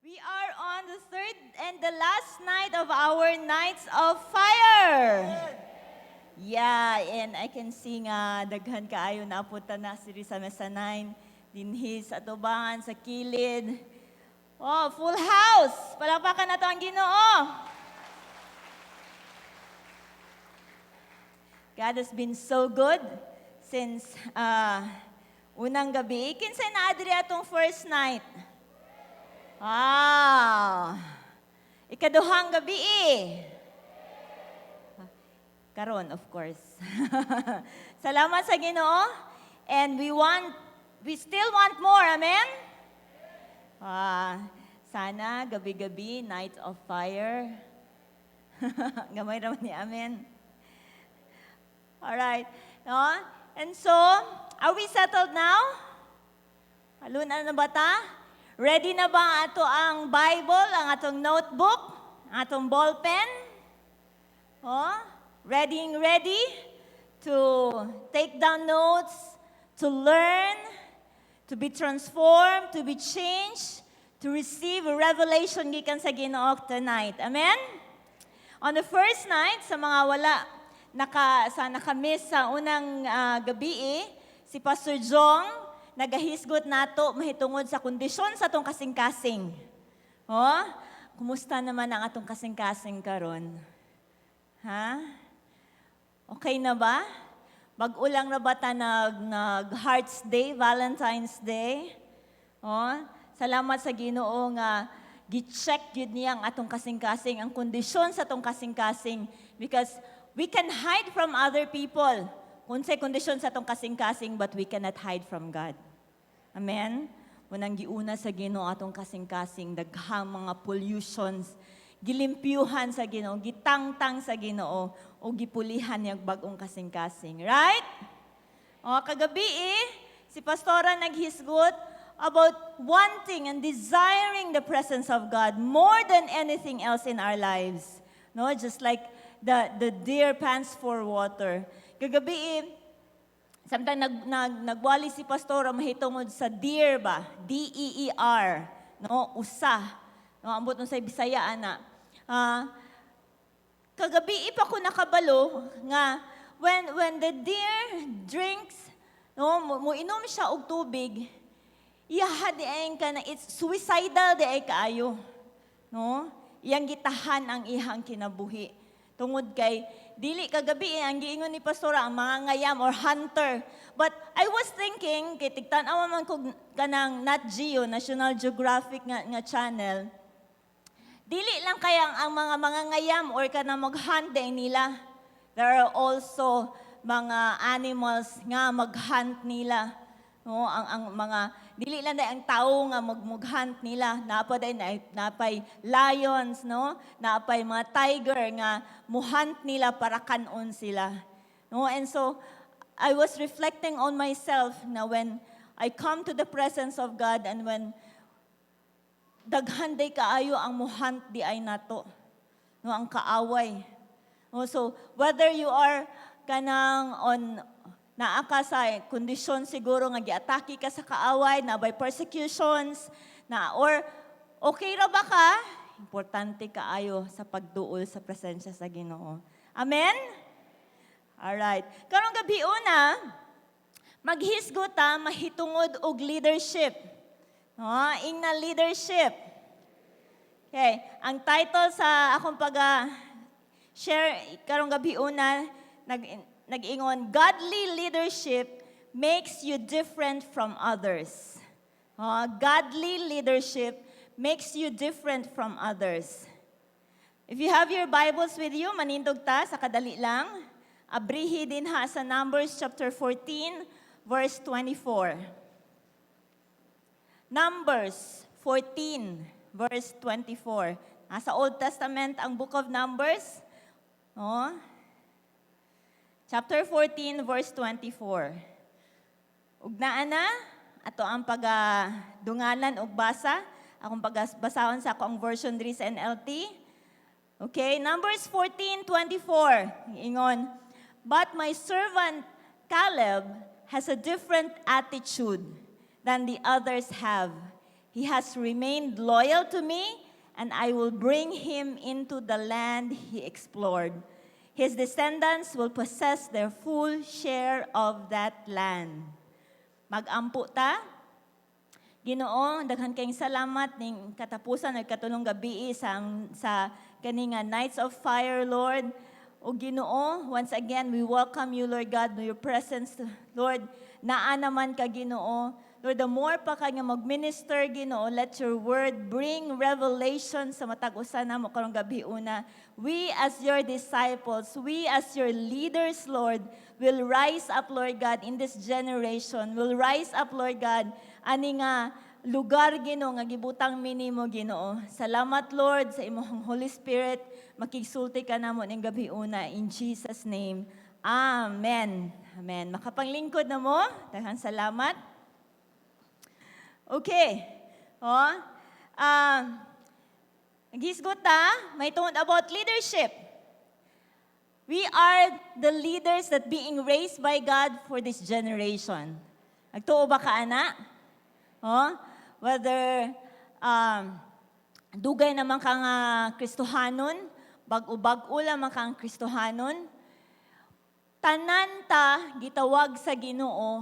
We are on the third and the last night of our Nights of Fire. Yeah, and I can see nga daghan kaayo na punta na diri sa mezzanine, dinhi sa atubangan, sa kilid. Oh, full house. Palakpakan nato ang Ginoo. God has been so good since unang gabi. Kinsay naa diri atong first night? Ah. Ikaduhang gabi eh. Karon, of course. Salamat sa Ginoo. And we still want more, amen? Ah, sana gabi-gabi, Night of Fire. Gamay raman ni amen. All right. No? And so, are we settled now? Aluna na ba ta? Ready na ba ang ato ang Bible, ang atong notebook, ang atong ballpen? Oh? Ready, ready to take down notes, to learn, to be transformed, to be changed, to receive a revelation gikan sa Ginoo tonight. Amen? On the first night, sa mga wala naka sa nakamiss sa unang gabi eh, si Pastor Jong nagahisgot nato mahitungod sa kondisyon sa atong kasing-kasing. Oh, kumusta naman ang atong kasing-kasing karon? Ha? Okay na ba? Bag-o lang na ba ta nag Hearts Day, Valentine's Day? Oh, salamat sa Ginoo nga gi-check gyud niya ang atong kasing-kasing, ang kondisyon sa atong kasing-kasing, because we can hide from other people kung sa kondisyon sa atong kasing-kasing, but we cannot hide from God. Amen? Unang giuna sa Ginoo atong kasing-kasing, daghang mga pollutions, gilimpyuhan sa Ginoo, gitangtang sa Ginoo o gipulihan niya bag-ong kasing-kasing. Right? O, kagabi eh, si Pastora naghisgot about wanting and desiring the presence of God more than anything else in our lives. No, just like the deer pants for water. Kagabi eh, samtang nagwali si Pastora mahitungod sa deer ba? deer. No, usa. No, ambot nun sa Bisaya ana. Kagabi pa ko nakabalo nga when the deer drinks, no, mo inom siya og tubig, iyaha di ay ka na it's suicidal di ay kaayo, no? Iyang gitahan ang iyang kinabuhi tungod kay dili kagabi eh, ang giingon ni Pastora, ang mga ngayam or hunter. But I was thinking kay tigtan-aw man kog kanang Nat Geo, National Geographic nga channel, dili lang kaya ang mga ngayam or kanang mag-hunt din nila. There are also mga animals nga mag-hunt nila. No, ang mga dili lang dai ang tao nga mag-hunt nila. Naa pa day napay lions, no? Napay mga tiger nga muhunt nila para kanon sila. No, and so I was reflecting on myself na when I come to the presence of God and when daghan day kaayo ang muhunt di ay nato. No, ang kaaway. No, so whether you are kanang on naa ka sa kondisyon siguro nga giatake ka sa kaaway, na by persecutions, na or okay ra ba ka? Importante kaayo sa pagduol sa presensya sa Ginoo. Amen? Alright. Karong gabi una, maghisgot ta mahitungod og leadership. No, ingna leadership. Okay, ang title sa akong pag share karong gabi una nag-ingon, "Godly leadership makes you different from others." Godly leadership makes you different from others. If you have your Bibles with you, manindog ta sa kadali lang. Abrihi din ha sa Numbers chapter 14, verse 24. Numbers 14, verse 24. Nasa Old Testament ang Book of Numbers. No? Chapter 14, verse 24. Ug naa na, ato ang pagadungalan og basa. Akong pagbasahon sa ako ang version diri sa NLT. Okay, Numbers 14:24. Ingon, "But my servant Caleb has a different attitude than the others have. He has remained loyal to me, and I will bring him into the land he explored. His descendants will possess their full share of that land." Mag-ampo ta. Ginoo, daghan kayong salamat ning katapusan ng katulong gabi sa kani nga Nights of Fire, Lord. O Ginoo, once again, we welcome you, Lord God, to your presence. Lord, naa naman ka, Ginoo. Lord, the more pa ka nga mag-minister, Ginoo, let your word bring revelation sa matag usa namo karong gabi una. We as your disciples, we as your leaders, Lord, will rise up, Lord God, in this generation. Will rise up, Lord God, ani nga lugar, Ginoo, nga gibutang mi nimo, Ginoo. Salamat, Lord, sa imong Holy Spirit. Makigsulti ka namo ning gabi una in Jesus' name. Amen. Amen. Makapanglingkod na mo. Daghang salamat. Okay. Oh. Naghisgot ta, may tungod about leadership. We are the leaders that being raised by God for this generation. Nagtuo ba ka, ana? Oh? Whether dugay naman ka nga Kristohanon, bag-o-bag-o lamang kang Kristohanon, tanan ta gitawag sa Ginoo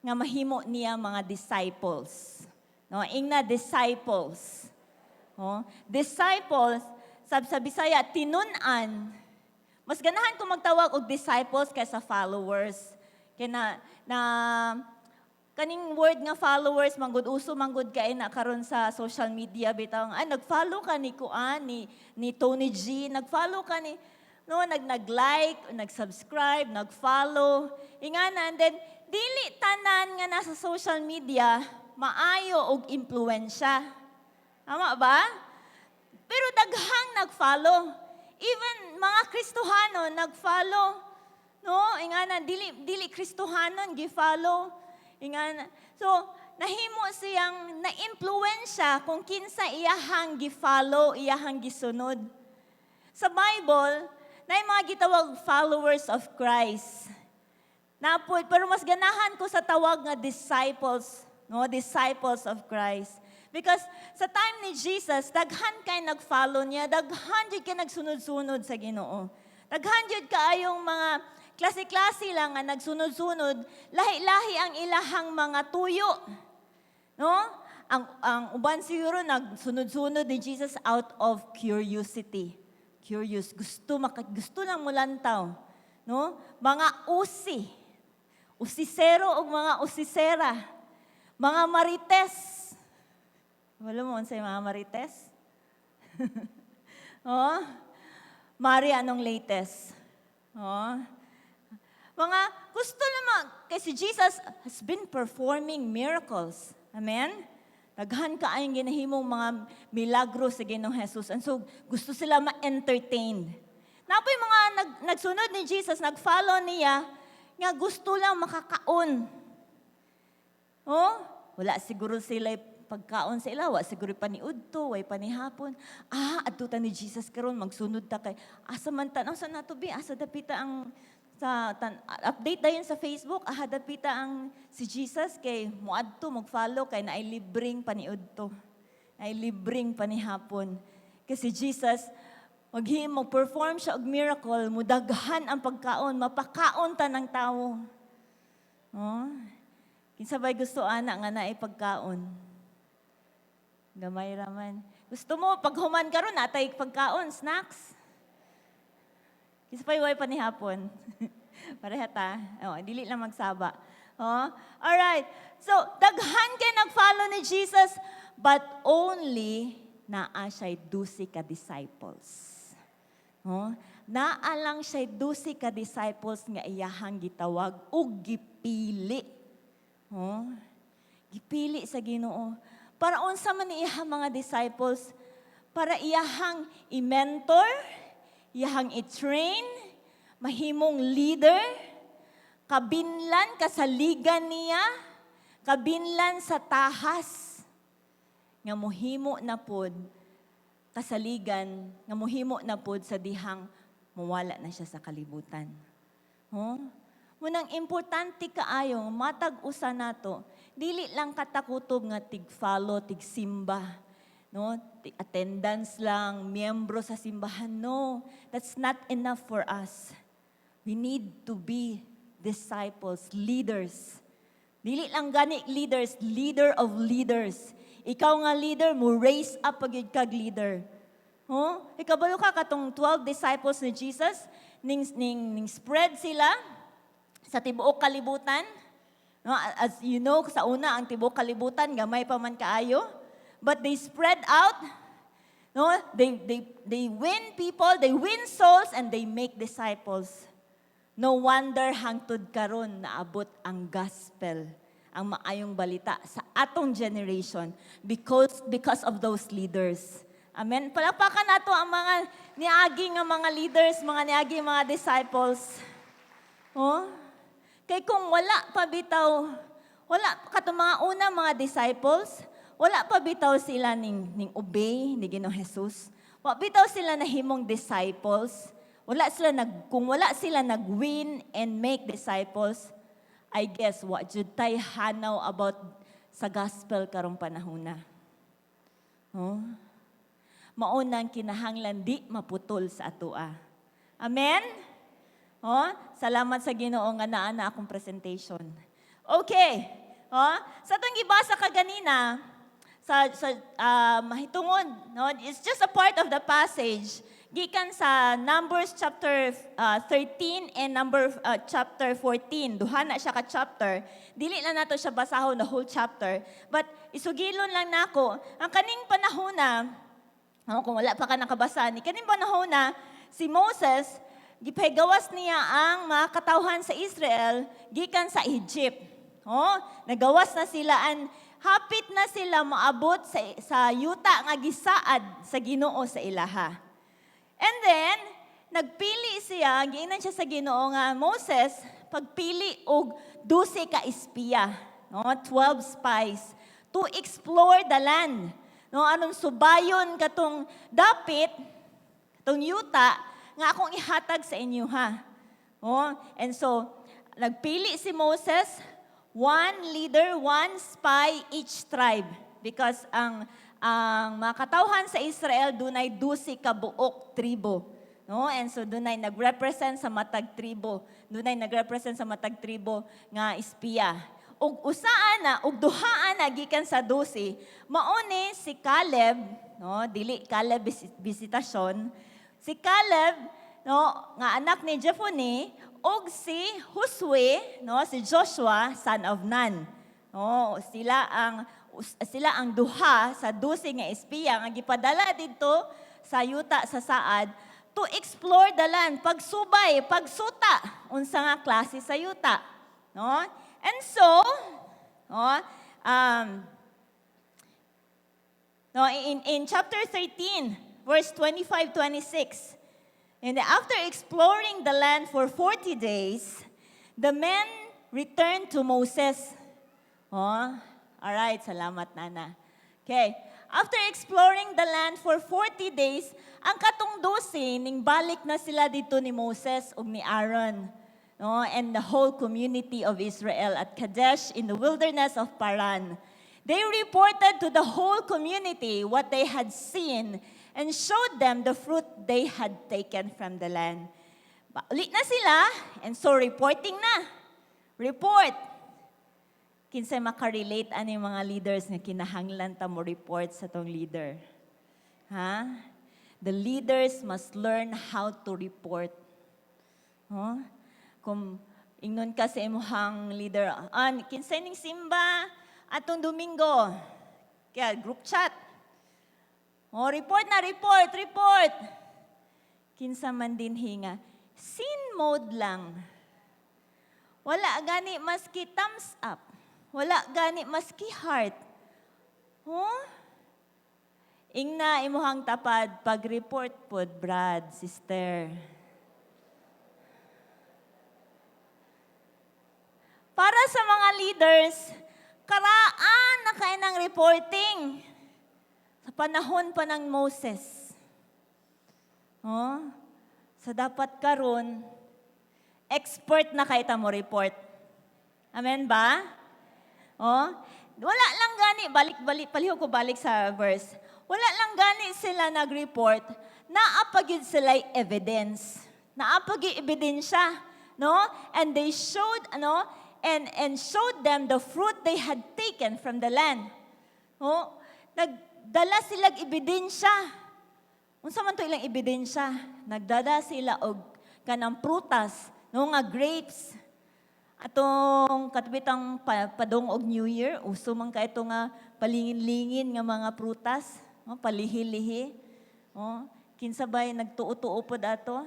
nga mahimo niya mga disciples. No, ingna disciples. Oh, disciples sab sa Bisaya, tinun-an. Mas ganahan ko magtawag og disciples kaysa followers. Kay na kaning word nga followers manggod, uso manggod kay na karon sa social media bitaw, ay, nag-follow ka ni kuan, ni Tony G, nag-follow ka ni, no, nag-like, nag-subscribe, nag-follow, ingana. And then dili tanan nga nasa social media maayo og impluwensya, tama ba? Pero daghang nag-follow, even mga Kristohano nag-follow, no? Ingana, dili dili Kristohanon, gi-follow, ingana. So nahimo siyang na-impluwensya kung kinsa iyahang gi-follow, iyahang gisunod. Sa Bible, na mga gitawag followers of Christ. Napoy, pero mas ganahan ko sa tawag nga disciples, no? Disciples of Christ. Because sa time ni Jesus, daghan kay nag-follow niya, daghan jud kay nagsunod-sunod sa Ginoo. Daghan jud kaayong mga klase-klase lang nga nagsunod-sunod, lahi-lahi ang ilahang mga tuyo. No? Ang uban siguro nagsunod-sunod ni Jesus out of curiosity. Curious, gusto lang mulantaw, no? Mga usi. Usisero og mga usisera. Mga marites. Wala mo unsay mga marites? Oh? Mari, anong latest? Oh? Mga gusto naman, kasi Jesus has been performing miracles. Amen? Daghan kaayong ginahimong mga milagro sa Ginoong Jesus. And so, gusto sila ma-entertain. Napoy mga nagsunod ni Jesus, nag-follow niya, nga gusto lang makakaon. Oh, wala siguro sila pagkaon sa ila, wa siguro paniudto, way panihapon. "Ah, adto ta ni Jesus karon, magsunod ta kay asa man ta sa nato bi, asa dapita ang sa tan, update dayon sa Facebook, ah, dapita ang si Jesus kay moadto mag-follow kay naay libreng paniudto. Naay libreng panihapon." Kasi Jesus maghimo, perform siya og miracle, mudaghan ang pagkaon, mapakaon ta ng tawo. Oh? Kinsa bay gusto ana nga naay pagkaon? Gamay raman. Gusto mo, pag human karon natay pagkaon, snacks? Kinsa pa'y way panihapon? Pareha ta. Oh, dili lang magsaba. Oh? Alright. So, daghan kay nag-follow ni Jesus, but only naa siya'y 12 ka disciples. Oh? Naa lang siya'y 12 ka disciples nga iyahang gitawag ug gipili. Oh? Gipili sa Ginoo. Para unsa man ni iyahang mga disciples? Para iyahang i-mentor, iyahang i-train, mahimong leader, kabinlan kasaligan niya, kabinlan sa tahas, nga muhimo na pod kasaligan, nga muhimo na pod sa dihang muwala na siya sa kalibutan. Huh? Mao nang importante kaayo matag usa nato, dili lang katakutob nga tig-follow, tig-simba, no? Attendance lang, miyembro sa simbahan. No, that's not enough for us. We need to be disciples, leaders. Dili lang gani leaders, leader of leaders. Ikaw nga leader mo raise up pag kag leader. Huh? Ikabalo ka katong 12 disciples ni Jesus, ning spread sila sa tibuok kalibutan. No, as you know, sa una ang tibuok kalibutan gamay pa man kaayo, but they spread out. No, they win people, they win souls and they make disciples. No wonder hangtod karon naabot ang gospel, ang maayong balita sa atong generation because of those leaders. Amen. Palakpakan nato ang mga niagi nga mga leaders, mga niagi mga disciples. Oh? Kay kung wala pa bitaw, wala katong mga una mga disciples, wala pa bitaw sila ning obey ni Ginoong Jesus. Wa bitaw sila nahimong disciples. Wala sila nag kung wala sila nag-win and make disciples, I guess wa jud tay hanaw about sa gospel karong panahona. Oh? Mao nang kinahanglan di maputol sa atoa. Amen? Oh, salamat sa Ginoo nga naa na akong presentation. Okay. Oh, sa atong gibasa kaganina sa mahitungod, no, it's just a part of the passage gikan sa Numbers chapter 13 and number chapter 14. Duha na siya ka chapter. Dili lang nato siya basahon the whole chapter, but isugilon lang nako ang kaning panahona. No, kung wala pa ka nakabasa ni kaning panahon na si Moses, gipahigawas niya ang mga katawhan sa Israel gikan sa Egypt. Oh, nagawas na sila and hapit na sila maabot sa yuta nga gisaad sa Ginoo sa ilaha. And then nagpili siya, giingnan siya sa Ginoo nga, "Moses, pagpili og 12 ka espiya, no, 12 spies to explore the land." No, aron subayon katong dapit, katong yuta nga akong ihatag sa inyo ha. Oh, and so nagpili si Moses one leader, one spy each tribe because ang mga katawhan sa Israel dunay 12 ka buok tribo. No? And so dunay nagrepresent sa matag tribo. Dunay nagrepresent sa matag tribo nga espiya. Ug usa ana ug duha ana gikan sa 12, mao ni si Caleb, no, dili Caleb Visitasyon, si Caleb, no, nga anak ni Jephunneh, ug si Josue, no, si Joshua, son of Nun. No, sila ang duha sa 12 nga espiya nga gipadala didto sa yuta sa saad to explore the land, pagsubay, pagsuta unsa nga klase sa yuta, no? And so, no, no, in chapter 13, verse 25, 26, and after exploring the land for 40 days, the men returned to Moses. Oh, all right, salamat, Nana. Okay. After exploring the land for 40 days, ang katong 12, ning balik na sila didto ni Moses ug ni Aaron, no, and the whole community of Israel at Kadesh in the wilderness of Paran. They reported to the whole community what they had seen and showed them the fruit they had taken from the land. Balik na sila, and so reporting na. Report. Kinsay makarelate ani mga leaders nga kinahanglan ta mo report sa atong leader? Ha? The leaders must learn how to report. Huh? Kung ingnon ka sa imuhang leader, "Ah, kinsay ning simba atong Domingo?" Kaya group chat. Oh, report na, report, report. Kinsa man dinhi nga seen mode lang? Wala gani maski thumbs up. Wala gani maski heart. Huh? Ingna imuhang tapad, pag-report pod, brad, sister. Para sa mga leaders, karaan na kay ng reporting. Sa panahon pa ng Moses. Oh? Sa dapat karon, Expert na kay ta mo report. Amen ba? Oh, wala lang gani, balik balik palihog ko balik sa verse. Wala lang gani sila nag-report, naa pa gyud sila evidence. Naa pa gyud ebidensya, no? And they showed ano and showed them the fruit they had taken from the land. Oh, nagdala sila ebidensya. Unsa man to ilang ebidensya? Nagdala sila og kanang prutas, no, nga grapes. Atong katubitang padong og New Year, uso man kaayo to nga palingin-lingin nga mga prutas, no, palihilihi. Oh, kinsa bay nagtuo-tuo pod ato?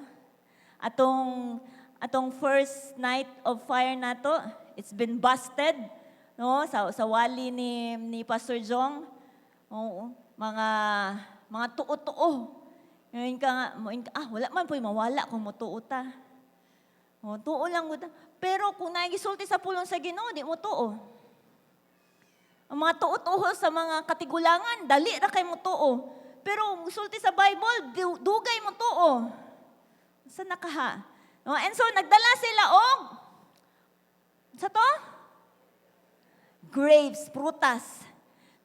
Atong first night of fire nato, it's been busted, no, sa wali ni Pastor Jong. Oo, mga tuo-tuo. Ngayon ka nga, moingon ka, "Ah, wala man po'y mawala kung motuo ta." Oh, tuo lang gud. Pero kung nagisulti sa pulong sa Ginoo, di mo tuo. Ang mga tuo-tuo sa mga katigulangan, dali ra kay mo tuo. Pero sulti sa Bible, dugay mo tuo. Sa nakaha. No? And so, nagdala sila og sa to? Grapes, prutas.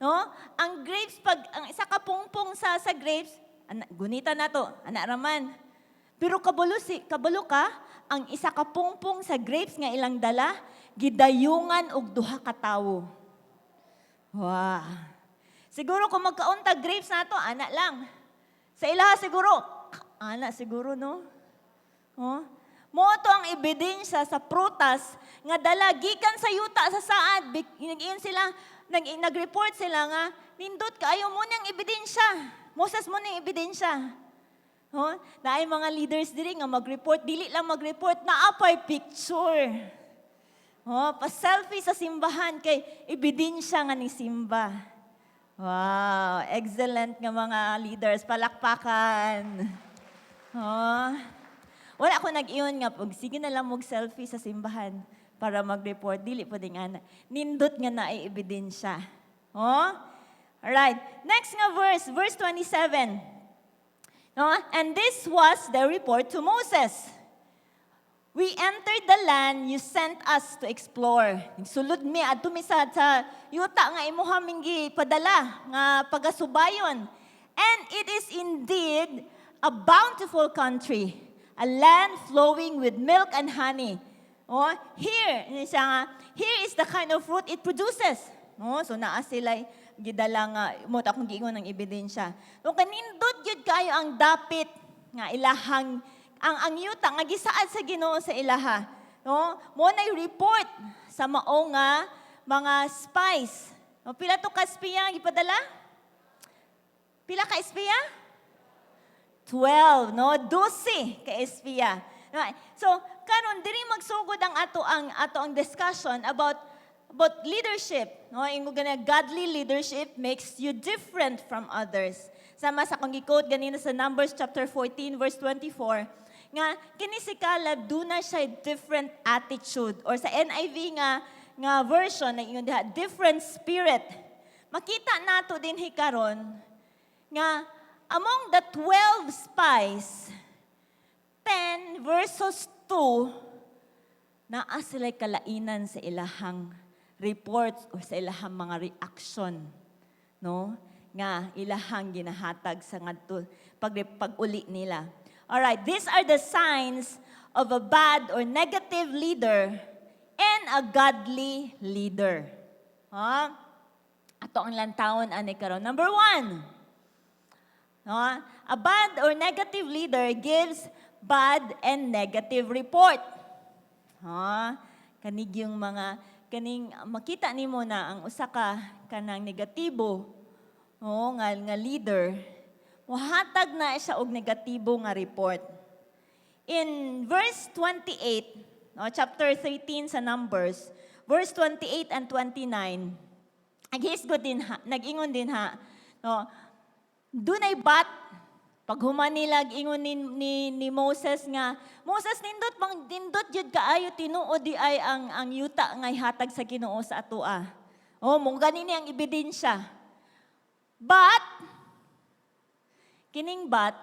No? Ang grapes, pag ang isa ka pungpong sa grapes, ana, gunita na to, ana raman. Pero kabalo ka, ang isa ka pungpong sa grapes nga ilang dala, gidayungan og duha ka tawo. Wow. Siguro kung magkaon ta grapes nato, ana lang. Sa ilaha siguro, ana siguro, no? Oh? Mao to ang ebidensya sa prutas nga dala gikan sa yuta sa saad. Nag-iyon sila, nag-report sila nga, "Nindot kaayo mo nang ebidensya. Moses, mo nang ebidensya." Oh, naay mga leaders diri nga mag-report, dili lang mag-report, naa pay picture. Oh, pa-selfie sa simbahan kay ebidensya nga ni simba. Wow, excellent nga mga leaders, palakpakan. Oh. Wala ko nag-iyon nga pag sige na lang mag selfie sa simbahan para mag-report, dili po din ana. Nindot nga naay ebidensya. Oh? Alright. Next nga verse, verse 27. No? And this was the report to Moses. "We entered the land you sent us to explore." Sulod mi adto mi sa yuta nga imuha ming gipadala nga pagasubayon. "And it is indeed a bountiful country, a land flowing with milk and honey." Oh, here, ini siya nga, "Here is the kind of fruit it produces." No, so naa sila gidala nga mo ta akong giingon ng ebidensya. No, kanindot gyud kayo ang dapit nga ilahang ang yuta nga gisaad sa Ginoo sa ilaha. No? Mo nay report sa mao nga mga spies. No, pila to ka espiya ang gipadala? Pila ka espiya? 12, no? 12 ka espiya. Right. So, karon diri magsugod ang ato ang discussion about leadership. No, ingon gani, godly leadership makes you different from others. Sama sa akong gi-quote ganina sa Numbers chapter 14 verse 24, nga kini si Caleb, duna siya different attitude, or sa NIV nga version na ingon diha, different spirit. Makita nato dinhi karon nga among the 12 spies, 10 versus 2, naa sila'y kalainan sa ilahang reports or sa ilahang mga reaction, no? Nga ilahang ginahatag sa ngadto pag-uli nila. Alright, these are the signs of a bad or negative leader and a godly leader. Ha? Ato ang lantawon ani karon. Number one, no? A bad or negative leader gives bad and negative report. Ha? Kanig yung mga kaning makita nimo na ang usa ka kanang negatibo, no, nga leader, mohatag na siya og negatibo nga report. In verse 28, no, chapter 13 sa Numbers, verse 28 and 29, naghisgot din ha, nag-ingon din ha, no, dunay but. Paghuman nila ingon ni Moses nga, "Moses, nindot bang nindot jud kaayo tinuod di ay ang yuta nga ihatag sa Ginoo sa atoa. Oh, mo gani ni ang ebidensya." But kining but,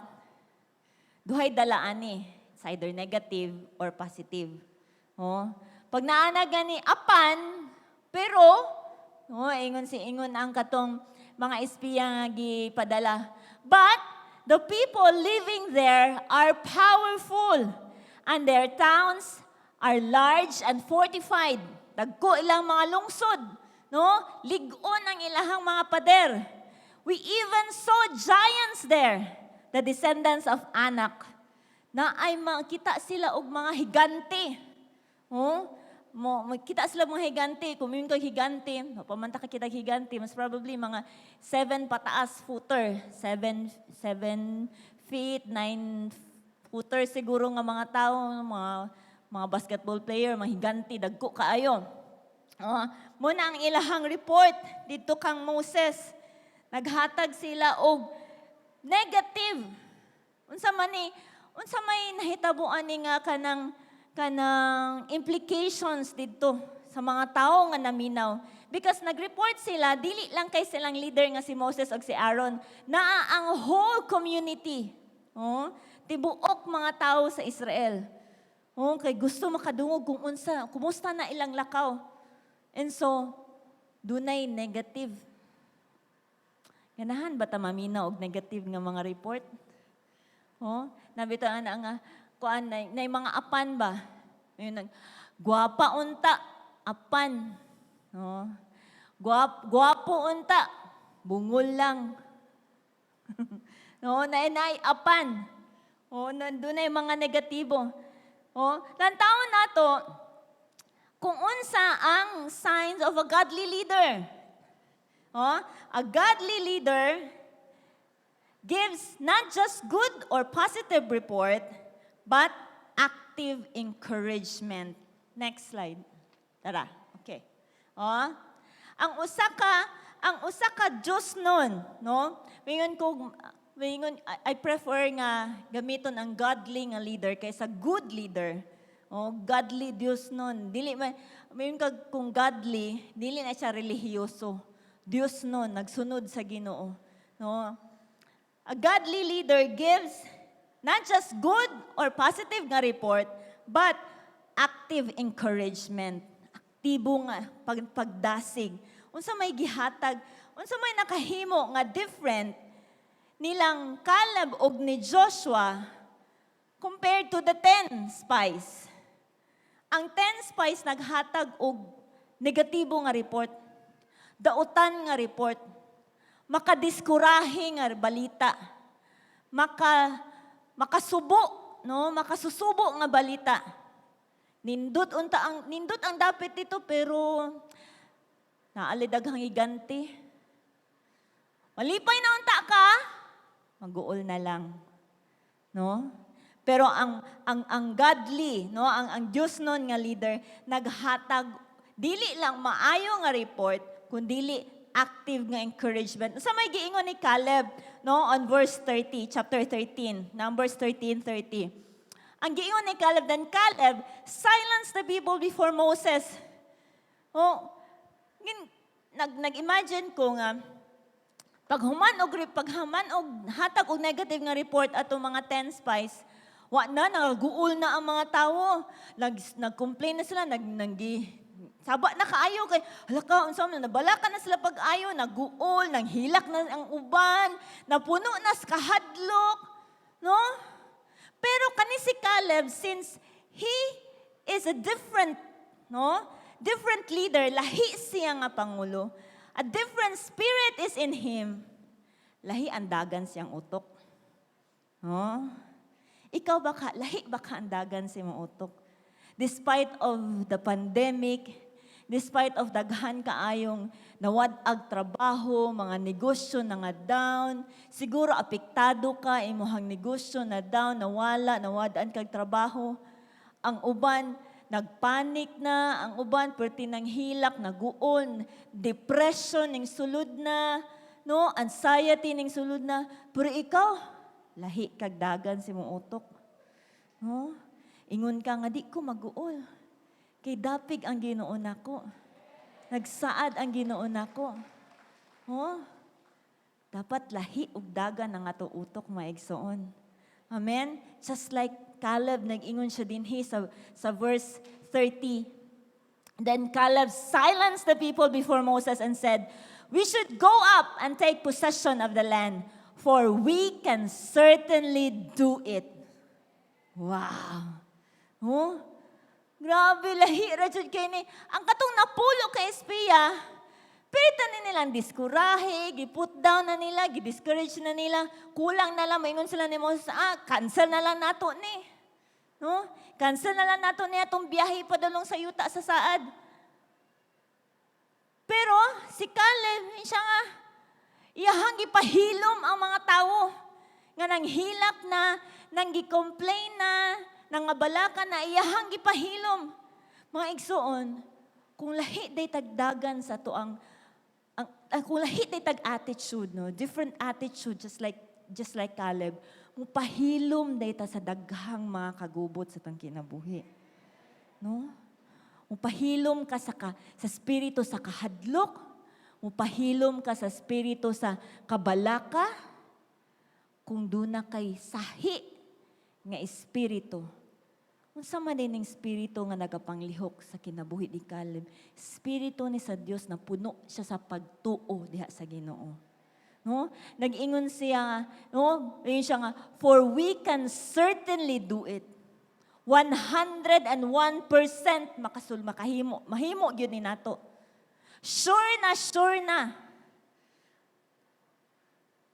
duhay dala ani. It's It's either negative or positive. Oh. Pag naa na gani apan, pero, oh, ingon si ingon ang katong mga espiya nga gipadala. "But the people living there are powerful and their towns are large and fortified." Dagko ilang mga lungsod, no? Lig-on ang ilahang mga pader. "We even saw giants there, the descendants of Anak." Na ay makita sila og mga higante. Oh, mo makita sila mga higante, kung yun kag higante, pamanta ka kita higante, mas probably mga 7 pataas footer, 7 feet, 9 footer siguro nga mga tao, mga basketball player, mga higante, dagko kaayo. Oh, muna ang ilahang report dito kang Moses. Naghatag sila og negative. Unsa man ni unsa may nahitabuan ni nga kanang implications dito sa mga tao nga naminaw? Because nag-report sila, dili lang kay silang leader nga si Moses ug si Aaron, naa ang whole community. Oh, tibuok mga tao sa Israel. Oh, kay gusto makadungog kung unsa, kumusta na ilang lakaw. And so, dunay negative. Ganahan ba ta maminaw og negative nga mga report? Oh, nabita na nga kuan na mga apan ba? Ayun, nag gwapa unta apan. Oh. Gwapo unta, bungol lang. No, naay apan. Oh, nandun na yung mga negatibo. Oh, lantawon nato kung unsa ang signs of a godly leader. Oh, a godly leader gives not just good or positive report, but active encouragement. Next slide. Tara. Okay. Oh, ang usa ka Diyos nun, no? Mingon I prefer nga gamiton ang godly nga leader kaysa good leader. Oh, godly Diyos nun. Dili man mingon kag kung godly, dili na siya relihiyoso. Diyos nun, nagsunod sa Ginoo. No? A godly leader gives not just good or positive nga report, but active encouragement. Aktibo nga pagdasig. Unsa may gihatag, unsa may nakahimo nga different nilang Caleb og ni Joshua compared to the 10 spies? Ang 10 spies naghatag og negatibo nga report. Dautan nga report. Makadiskurahe nga balita. Makasubo, no? Makasusubo nga balita. Nindot unta ang dapit dito, pero naa lay daghang higante. Malipay na unta ka, maguol na lang. No? Pero ang godly, no, ang Diyos nun nga leader naghatag dili lang maayo nga report kundili active nga encouragement. Sa may giingon ni Caleb, no, on verse 30, chapter 13, Numbers 13:30. Ang giingon ni Caleb, "Then Caleb silenced the people before Moses." Oh, nag-imagine ko nga paghuman og hatag og negative nga report atong mga 10 spies, wa na nagaguol na ang mga tawo. Nag-complain na sila, nag nanggi saba na kaayo kay hala ka, unsa man, nabalaka na sila pag-ayo, naguol, nanghilak na ang uban, napuno na sa kahadlok, no? Pero kani si Caleb, since he is a different, no? Different leader, lahi siya nga pangulo. A different spirit is in him. Lahi ang dagan siyang utok. No? Ikaw ba ka, lahi ba ka ang dagan sa imong utok? Despite of the pandemic, despite of daghan kaayong nawad-ag trabaho, mga negosyo na nga down, siguro apektado ka, imuhang negosyo na down, nawala, nawad-an kag trabaho. Ang uban, nagpanik na, ang uban, perti ng hilak, naguol, depression ning sulod na, no, anxiety ning sulod na. Pero ikaw, lahi kag dagan sa imong utok. No? Ingon ka nga, "Di ko maguol. Kay dapig ang Ginoo nako. Nagsaad ang Ginoo nako." Oh? Dapat lahi og dagan ang ato utok, mga igsoon. Amen? Just like Caleb, nag-ingon siya dinhi sa verse 30. Then Caleb silenced the people before Moses and said, "We should go up and take possession of the land, for we can certainly do it." Wow. Oh? Grabe, lahi ra jud kay ni. Ang katong napulo ka espiya, pirta ni nilang diskurahe, gi-put down na nila, gi-discourage na nila. Kulang na lang, maingon sila ni Moses, "Ah, cancel na lang nato ni. No? Cancel na lang nato ni atong biyahe padulong sa yuta sa saad." Pero si Caleb, siya nga, iyahang gipahilom ang mga tao nga nanghilak na, nang gi-complain na, nangabalaka na, iyahang gipahilom. Mga igsuon, kung lahi day tagdagan sa to ang kung lahi day tag attitude, no, different attitude, just like Caleb, mupahilom day ta sa daghang mga kagubot sa atong kinabuhi. No? Mupahilom ka sa spirito sa kahadlok, mupahilom ka sa spirito sa kabalaka, kung duna kay sahi nga espiritu. Unsa man din ning espiritu nga nagapanglihok sa kinabuhi ni Caleb? Espiritu ni sa Dios na puno siya sa pagtuo diha sa Ginoo. No? Nag-ingon siya nga, no? Ingon siya nga, "For we can certainly do it." 101% makasul makahimo, mahimo gyud ni nato. Sure na, sure na.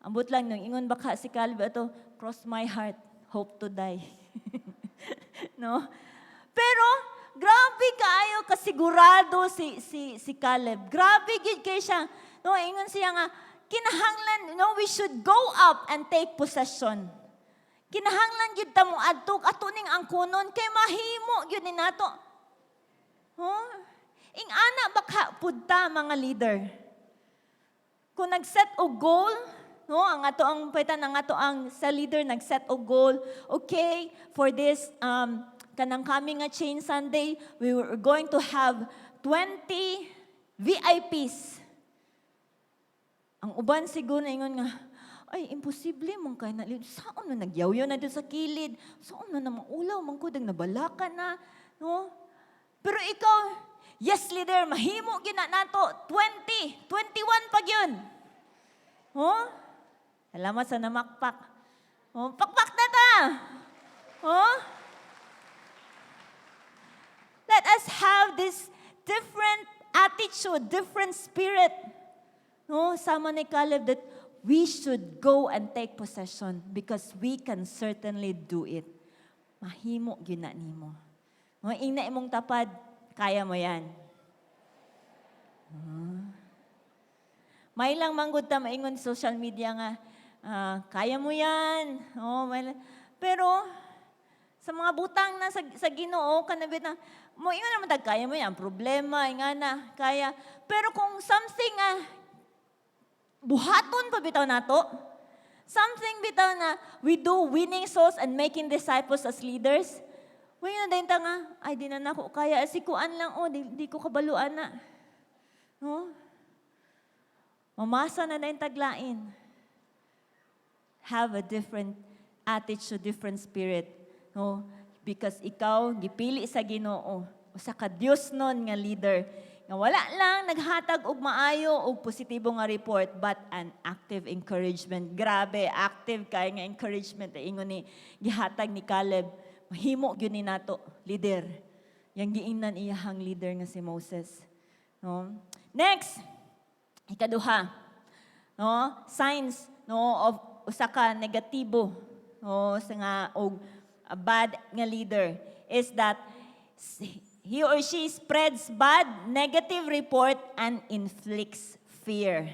Ambot lang nung ingon baka si Caleb ato, "Cross my heart, hope to die." No? Pero grabe kaayo kasigurado si Caleb. Grabe gid kay siya. No, ingon siya nga kinahanglan, no, we should go up and take possession. Kinahanglan gyud ta mo adto, ato ning angkunon kay mahimo gyud ni nato. Huh? Ing-ana baka pud ta, mga leader? Kung nag-set og goal, no, ang ato ang paitan ang ato ang sa leader nag-set og goal, okay, for this kanang coming nga Chain Sunday, we were going to have 20 VIPs. Ang uban siguro na ingon nga, "Ay, imposible man kay na. Saon na nagyawyaw na dito sa kilid? Saon na na maulaw man ko, dag nabalaka na." No? Pero ikaw, "Yes, leader, mahimo gina nato. 20, 21 pag yun." Oh? Salamat sa namakpak. Oh, pakpak na ta. Oh? Let us have this different attitude, different spirit. No, sama ni Caleb, that we should go and take possession because we can certainly do it. Mahimo gyud na nimo. No, ingna imong tapad, "Kaya mo yan." May lang manggod ta maingon sa social media nga, "Ah, kaya mo yan." Oh, may lang. Pero sa mga butang na sa Ginoo kanabit na mo ingon naman tag kaya mo yan, problema ingana, kaya. Pero kung something nga buhaton pa bitaw nato, something bitaw na we do winning souls and making disciples as leaders, Uy, na din ta nga, "Ay, di na nako kaya, si kuan lang, oh, di ko kabaluan na." No? Mamasa na na yung taglain. Have a different attitude, different spirit. No? Because ikaw, gipili sa Ginoo, usa ka Dios nun nga leader, nga wala lang naghatag og maayo og positibo nga report but an active encouragement. Grabe, active kay nga encouragement ay ingon ni gihatag ni Caleb. "Mahimo gyud ni nato, leader." Yang giingnan iyahang leader nga si Moses. No? Next, ikaduha. No? Signs, no, of usa ka negatibo, no, sa nga og a bad nga leader is that he or she spreads bad negative report and inflicts fear.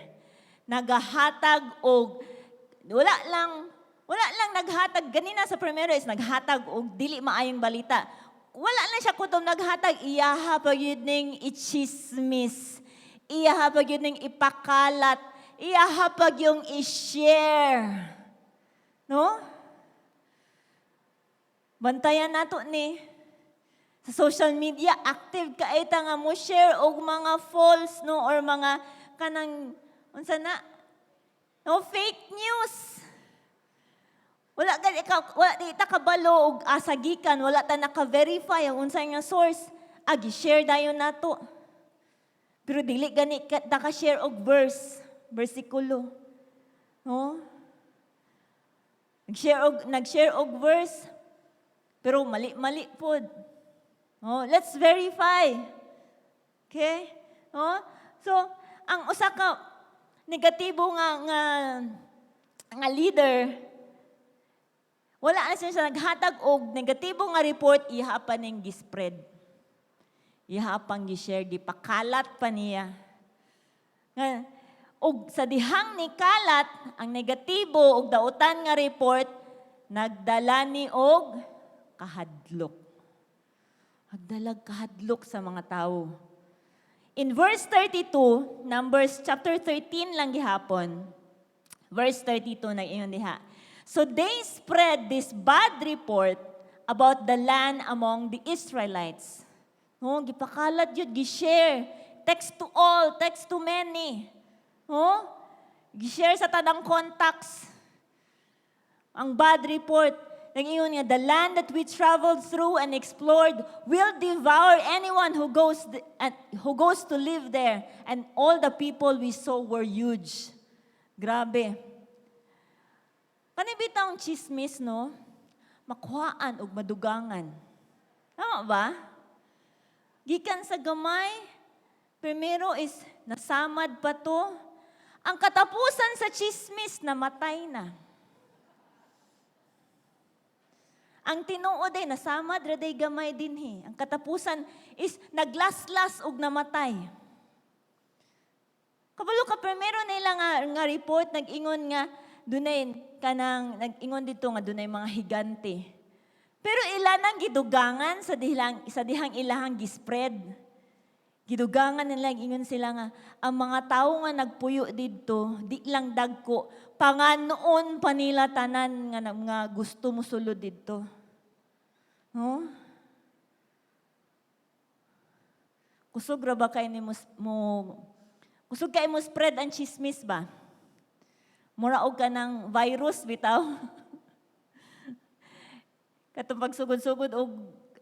Nagahatag og wala lang naghatag ganina sa primero is naghatag og dili maayong balita. Wala lang siya kutob naghatag, iyaha pa gyud ning ichismis. Iyaha pa gyud ning ipakalat. Iyaha pa yung i-share. No? Bantayan nato ni sa social media, active ka ta nga mo share og mga false, no, or mga kanang unsa na, no, fake news. Wala gani ka, wala di ta kabalo og asa gikan, wala ta naka-verify ang unsay nga source. Agi share dayon nato. Pero dili gani ka, ta ka-share og verse, bersikulo. No? Nag-share og verse pero mali-mali pod. Oh, let's verify. Okay? Oh? So, ang usa ka negatibo nga leader, wala na siya naghatag og negatibo nga report, iha pa ning gispread. Iha pang gi-share, gipakalat pa niya. Nga, og sa dihang ni kalat ang negatibo og dautan nga report, nagdala ni og kahadlok. Nagdalag kahadlok sa mga tao. In verse 32, Numbers chapter 13 lang gihapon, verse 32 nag-ingon diha. "So they spread this bad report about the land among the Israelites." No, gipakalat yun, gi-share. Text to all, text to many. No? Gi-share sa tanang contacts. Ang bad report, nag-ingon nga, "The land that we traveled through and explored will devour anyone who goes to live there. And all the people we saw were huge." Grabe. Kani bitawng chismis, no? Makuhaan og madugangan. Tama ba? Gikan sa gamay, primero is nasamad pa to. Ang katapusan sa chismis, namatay na. Ang tinuod ay nasamad ra day gamay dinhi. Ang katapusan is naglaslas og namatay. Kabalo ka, primero nila nga report nag-ingon nga dunay kanang nag-ingon dito nga dunay mga higante. Pero ila nang gidugangan sa dihang ilahang gispread. Gidugangan nila, ingon sila nga ang mga tawo nga nagpuyo didto di lang dagko, panganoon pa nila tanan nga gusto mo sulod didto. No? Kusog ra ba kay ni mo kusog kay mo spread ang chismis ba? Mura og kanang virus bitaw. Katong pagsugod-sugod og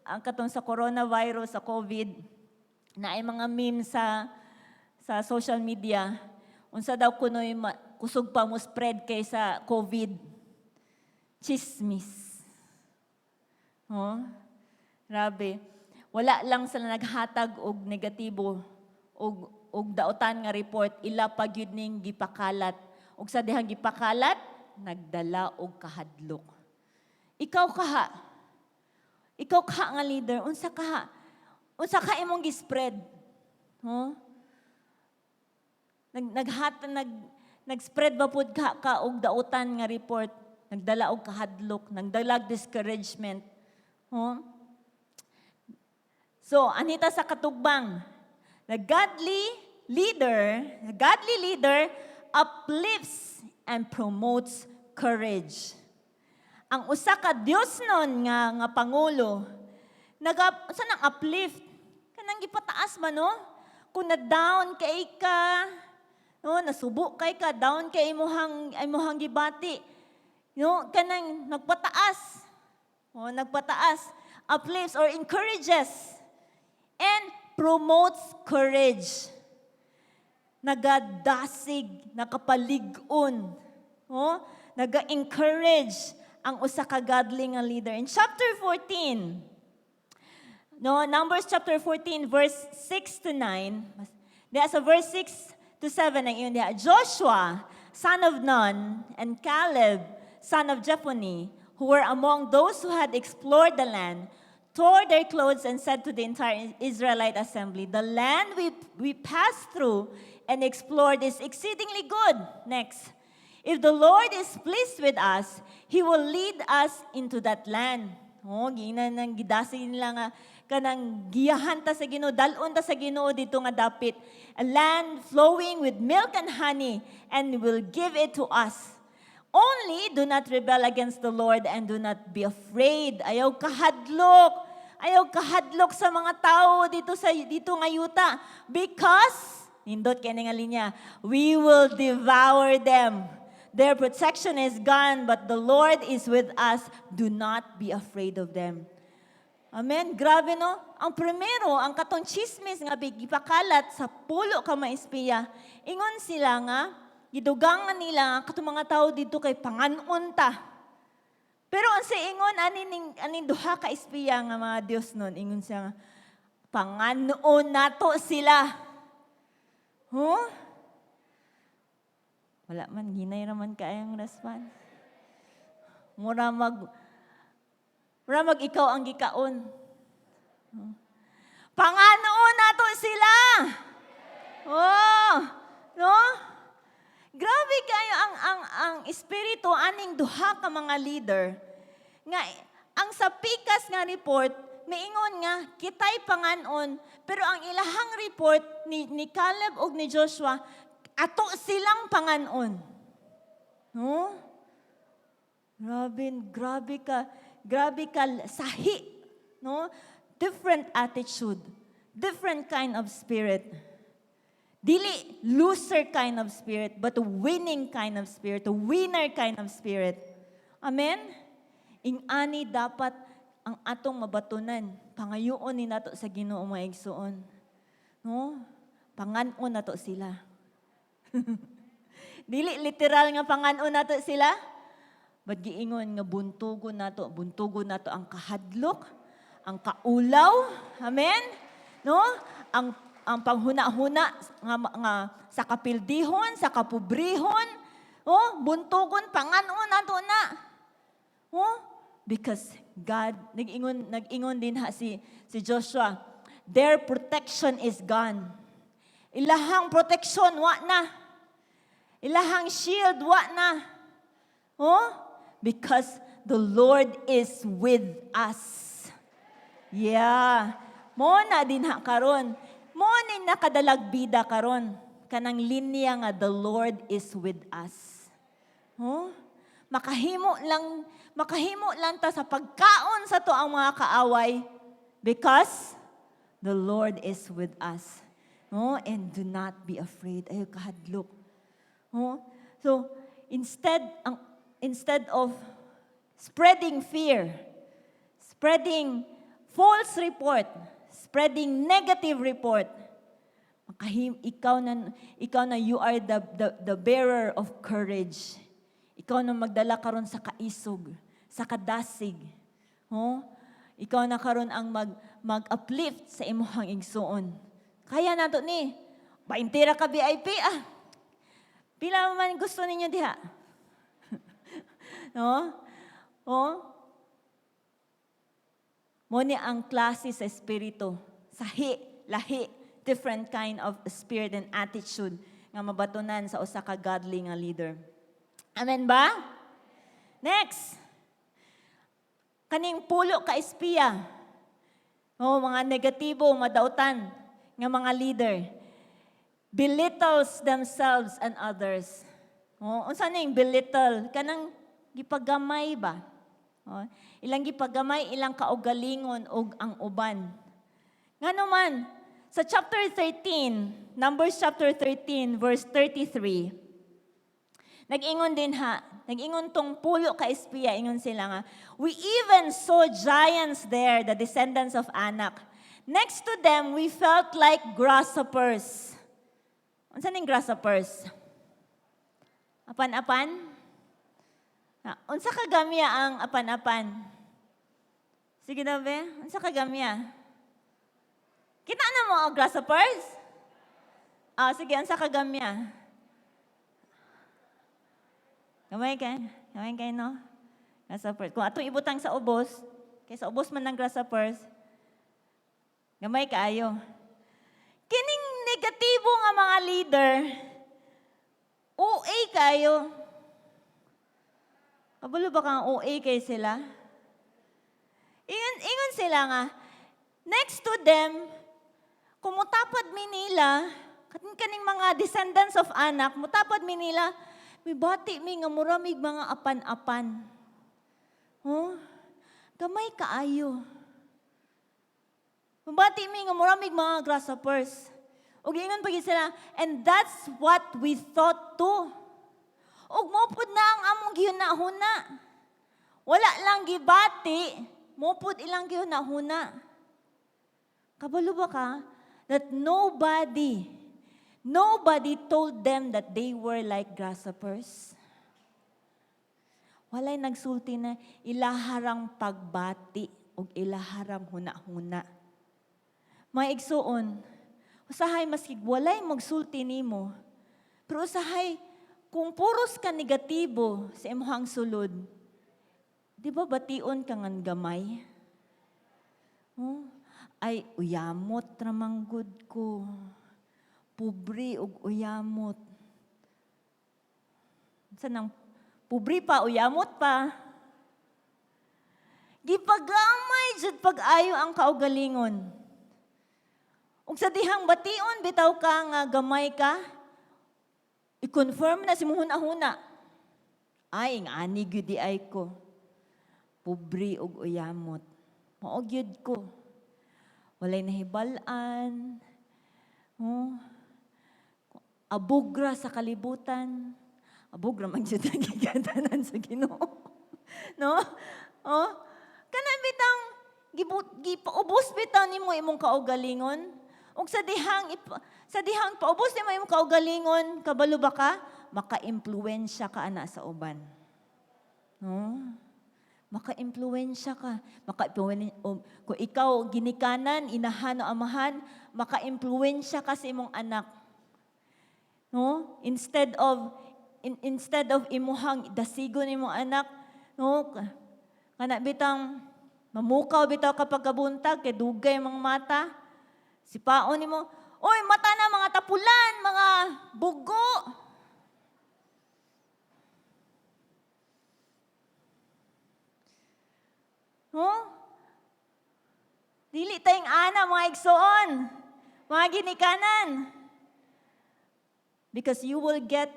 ang katong sa coronavirus, sa COVID, na ay mga meme sa social media, unsa daw kunoy kusog pa mo spread kaysa COVID? Chismis. Oh? Grabe. Wala lang sila naghatag og negatibo og dautan nga report, ila pa gyud ning gipakalat. Og sa dihang gipakalat, nagdala og kahadlok. Ikaw kaha. Ikaw kaha nga leader, unsa kaha? Unsa ka imong gispread? Huh? Nag naghat nag nag-spread ba pud ka og dautan nga report? Nagdala og kahadlok, nagdala og discouragement. Huh? So, anita sa katugbang, the godly leader uplifts and promotes courage. Ang usa ka Dios nun nga pangulo, naga sa nang uplift, kanang gipataas man, no? Kung na down kay ka, no, nasubo kay ka, down kay imuhang gibati. No, kanang nagpataas. Oh, nagpataas, uplifts or encourages and promotes courage. Nagadasig, nakapalig-on, oh, naga-encourage ang usa ka godly nga leader. In chapter 14, no, Numbers chapter 14 verse 6 to 9, diha sa verse 6 to 7 ang ingon diha, "Joshua, son of Nun, and Caleb, son of Jephunneh, who were among those who had explored the land, tore their clothes and said to the entire Israelite assembly, 'The land we passed through and explored is exceedingly good.'" Next. "If the Lord is pleased with us, He will lead us into that land." Oh, giingnan nang gidasig nila nga kanang giyahan ta sa Ginoo, dal-on ta sa Ginoo dito nga dapit. "A land flowing with milk and honey, and will give it to us. Only do not rebel against the Lord and do not be afraid." Ayaw kahadlok. Ayaw kahadlok sa mga tao dito nga yuta because nindot kay nga linya, "we will devour them." Their protection is gone, but the Lord is with us. Do not be afraid of them." Amen. Grabe, no? Ang primero, ang katong chismis nga gipakalat sa pulo ka mga espiya, ingon sila nga, gidugangan nila nga katong mga tao dito kay panganon ta. Pero ang sa ingon ani ning aning duha ka espiya nga mga Dios nun, ingon siya nga, "Panganon nato sila." Huh? Wala man, hinay raman kaayong response. Mura mag ikaw ang gikaon. Panganon nato sila. Oh, no? Grabe kayo ang espiritu aning duha ka mga leader nga ang sa pikas nga report miingon nga kitay panganon, pero ang ilahang report ni Caleb ug ni Joshua, ato silang panganon. No? Grabe, grabe ka sahi, no? Different attitude, different kind of spirit. Dili loser kind of spirit, but a winning kind of spirit, a winner kind of spirit. Amen? Ing-ani dapat ang atong mabatunan. Pangayoon ni nato sa Ginoo, mga igsoon. No? Panganon nato sila. Dili literal nga panganon nato sila. But giingon nga buntugon nato ang kahadlok, ang kaulaw. Amen? No? Ang panghuna-huna nga sa kapildihon, sa kapobrehon, oh, buntugon, panganon nato na. Oh, because God, nag-ingon din ha si Joshua, "Their protection is gone." Ilahang protection, wa na. Ilahang shield, wa na. Oh? Because the Lord is with us. Yeah. Mo na din ha karon. Mo ni nakadalag bida karon. Kanang linya nga "The Lord is with us." Oh? Makahimo lang ta sa pagkaon sa to ang mga kaaway because the Lord is with us. No? And do not be afraid. Ayaw kahadlok. No? So, instead of spreading fear, spreading false report, spreading negative report, ikaw na, you are the bearer of courage. Ikaw na magdala karon sa kaisog, sa kadasig. Oh? Ikaw na karon ang mag-uplift sa imong igsuon. Kaya nato ni. 20 ra ka VIP ah. Pila man gusto ninyo diha? No? Oh? Mo ni ang klase sa espiritu. Sahi, lahi, different kind of spirit and attitude nga mabatunan sa usa ka godly nga leader. Amen ba? Next. Kaning pulo ka espiya. Oh, mga negatibo, madautan nga mga leader. Belittles themselves and others. Oh, unsa ning belittle? Kanang gipagamay ba? Oh, ilang gipagamay ilang kaugalingon og ang uban. Ngano man, sa chapter 13, Numbers chapter 13, verse 33, nag-ingon din ha, nag-ingon tong pulo ka espiya, ingon sila nga, "We even saw giants there, the descendants of Anak. Next to them, we felt like grasshoppers." Unsa ning grasshoppers? Apan-apan? Ah, unsa ka gamya ang apan-apan? Sige na be, unsa ka gamya? Kita na mo ang grasshoppers? Ah, sige, unsa ka gamya? Gamay kay, gamay kay, no? Grasshopper. Kung atong ibutang sa ubos, kay sa ubos man ng grasshoppers, gamay kaayo. Kining negatibo nga mga leader, OA kayo. Kabalo ba kang OA kay sila? Ingon sila nga, next to them, kung mutapad mi nila, kaning mga descendants of Anak, mutapad mi nila, mibati mi nga muramig mga apan-apan. Oh, gamay kaayo. Mubati mi nga muramig mga grasshoppers. Ug ingon pa gyud sila, "And that's what we thought too." Ug mo pud gihuna-huna. Wala lang gibati, mao pud ilang gihuna-huna. Kabalo ba ka that nobody, nobody told them that they were like grasshoppers? Walay nagsulti na ilaharang pagbati o ilaharang huna-huna. Mga igsuon, usahay maski walay magsulti nimo, pero usahay kung puros ka negatibo sa imong sulod, di ba bation ka ngan gamay? Oh, ay, uyamot ramanggod ko. Pobre og uyamot. Sa nang pobre pa, uyamot pa. Gipagamay jud pag-ayo ang kaugalingon. Ug sa dihang bation bitaw ka nga gamay ka, i-confirm na sa imong huna-huna. Ay, ing-ani gyud diay ko. Pobre og uyamot. Mao gyud ko. Walay nahibal-an. Oh. Abog ra sa kalibutan. Abog ra man jud ang gigatanan sa Ginoo. No? Oh. Kanang bitang gipaubos bitaw nimo imong kaugalingon. Ug sa dihang paubos nimo imong kaugalingon, kabalo ba ka? Maka-impluwensya ka ana sa uban. No? Maka-impluwensya ka. Maka kung ikaw ginikanan, inahan o amahan, maka-impluwensya ka sa imong anak. No? Instead of imuhang dasigon imong anak, no? Kana bitang mamukaw bitaw kapag kabuntag kay dugay mga mata. Sipaon nimo, "Oy, mata na mga tapulan, mga bugo." No? Dili tayong ana, mga igsoon, mga ginikanan. Because you will get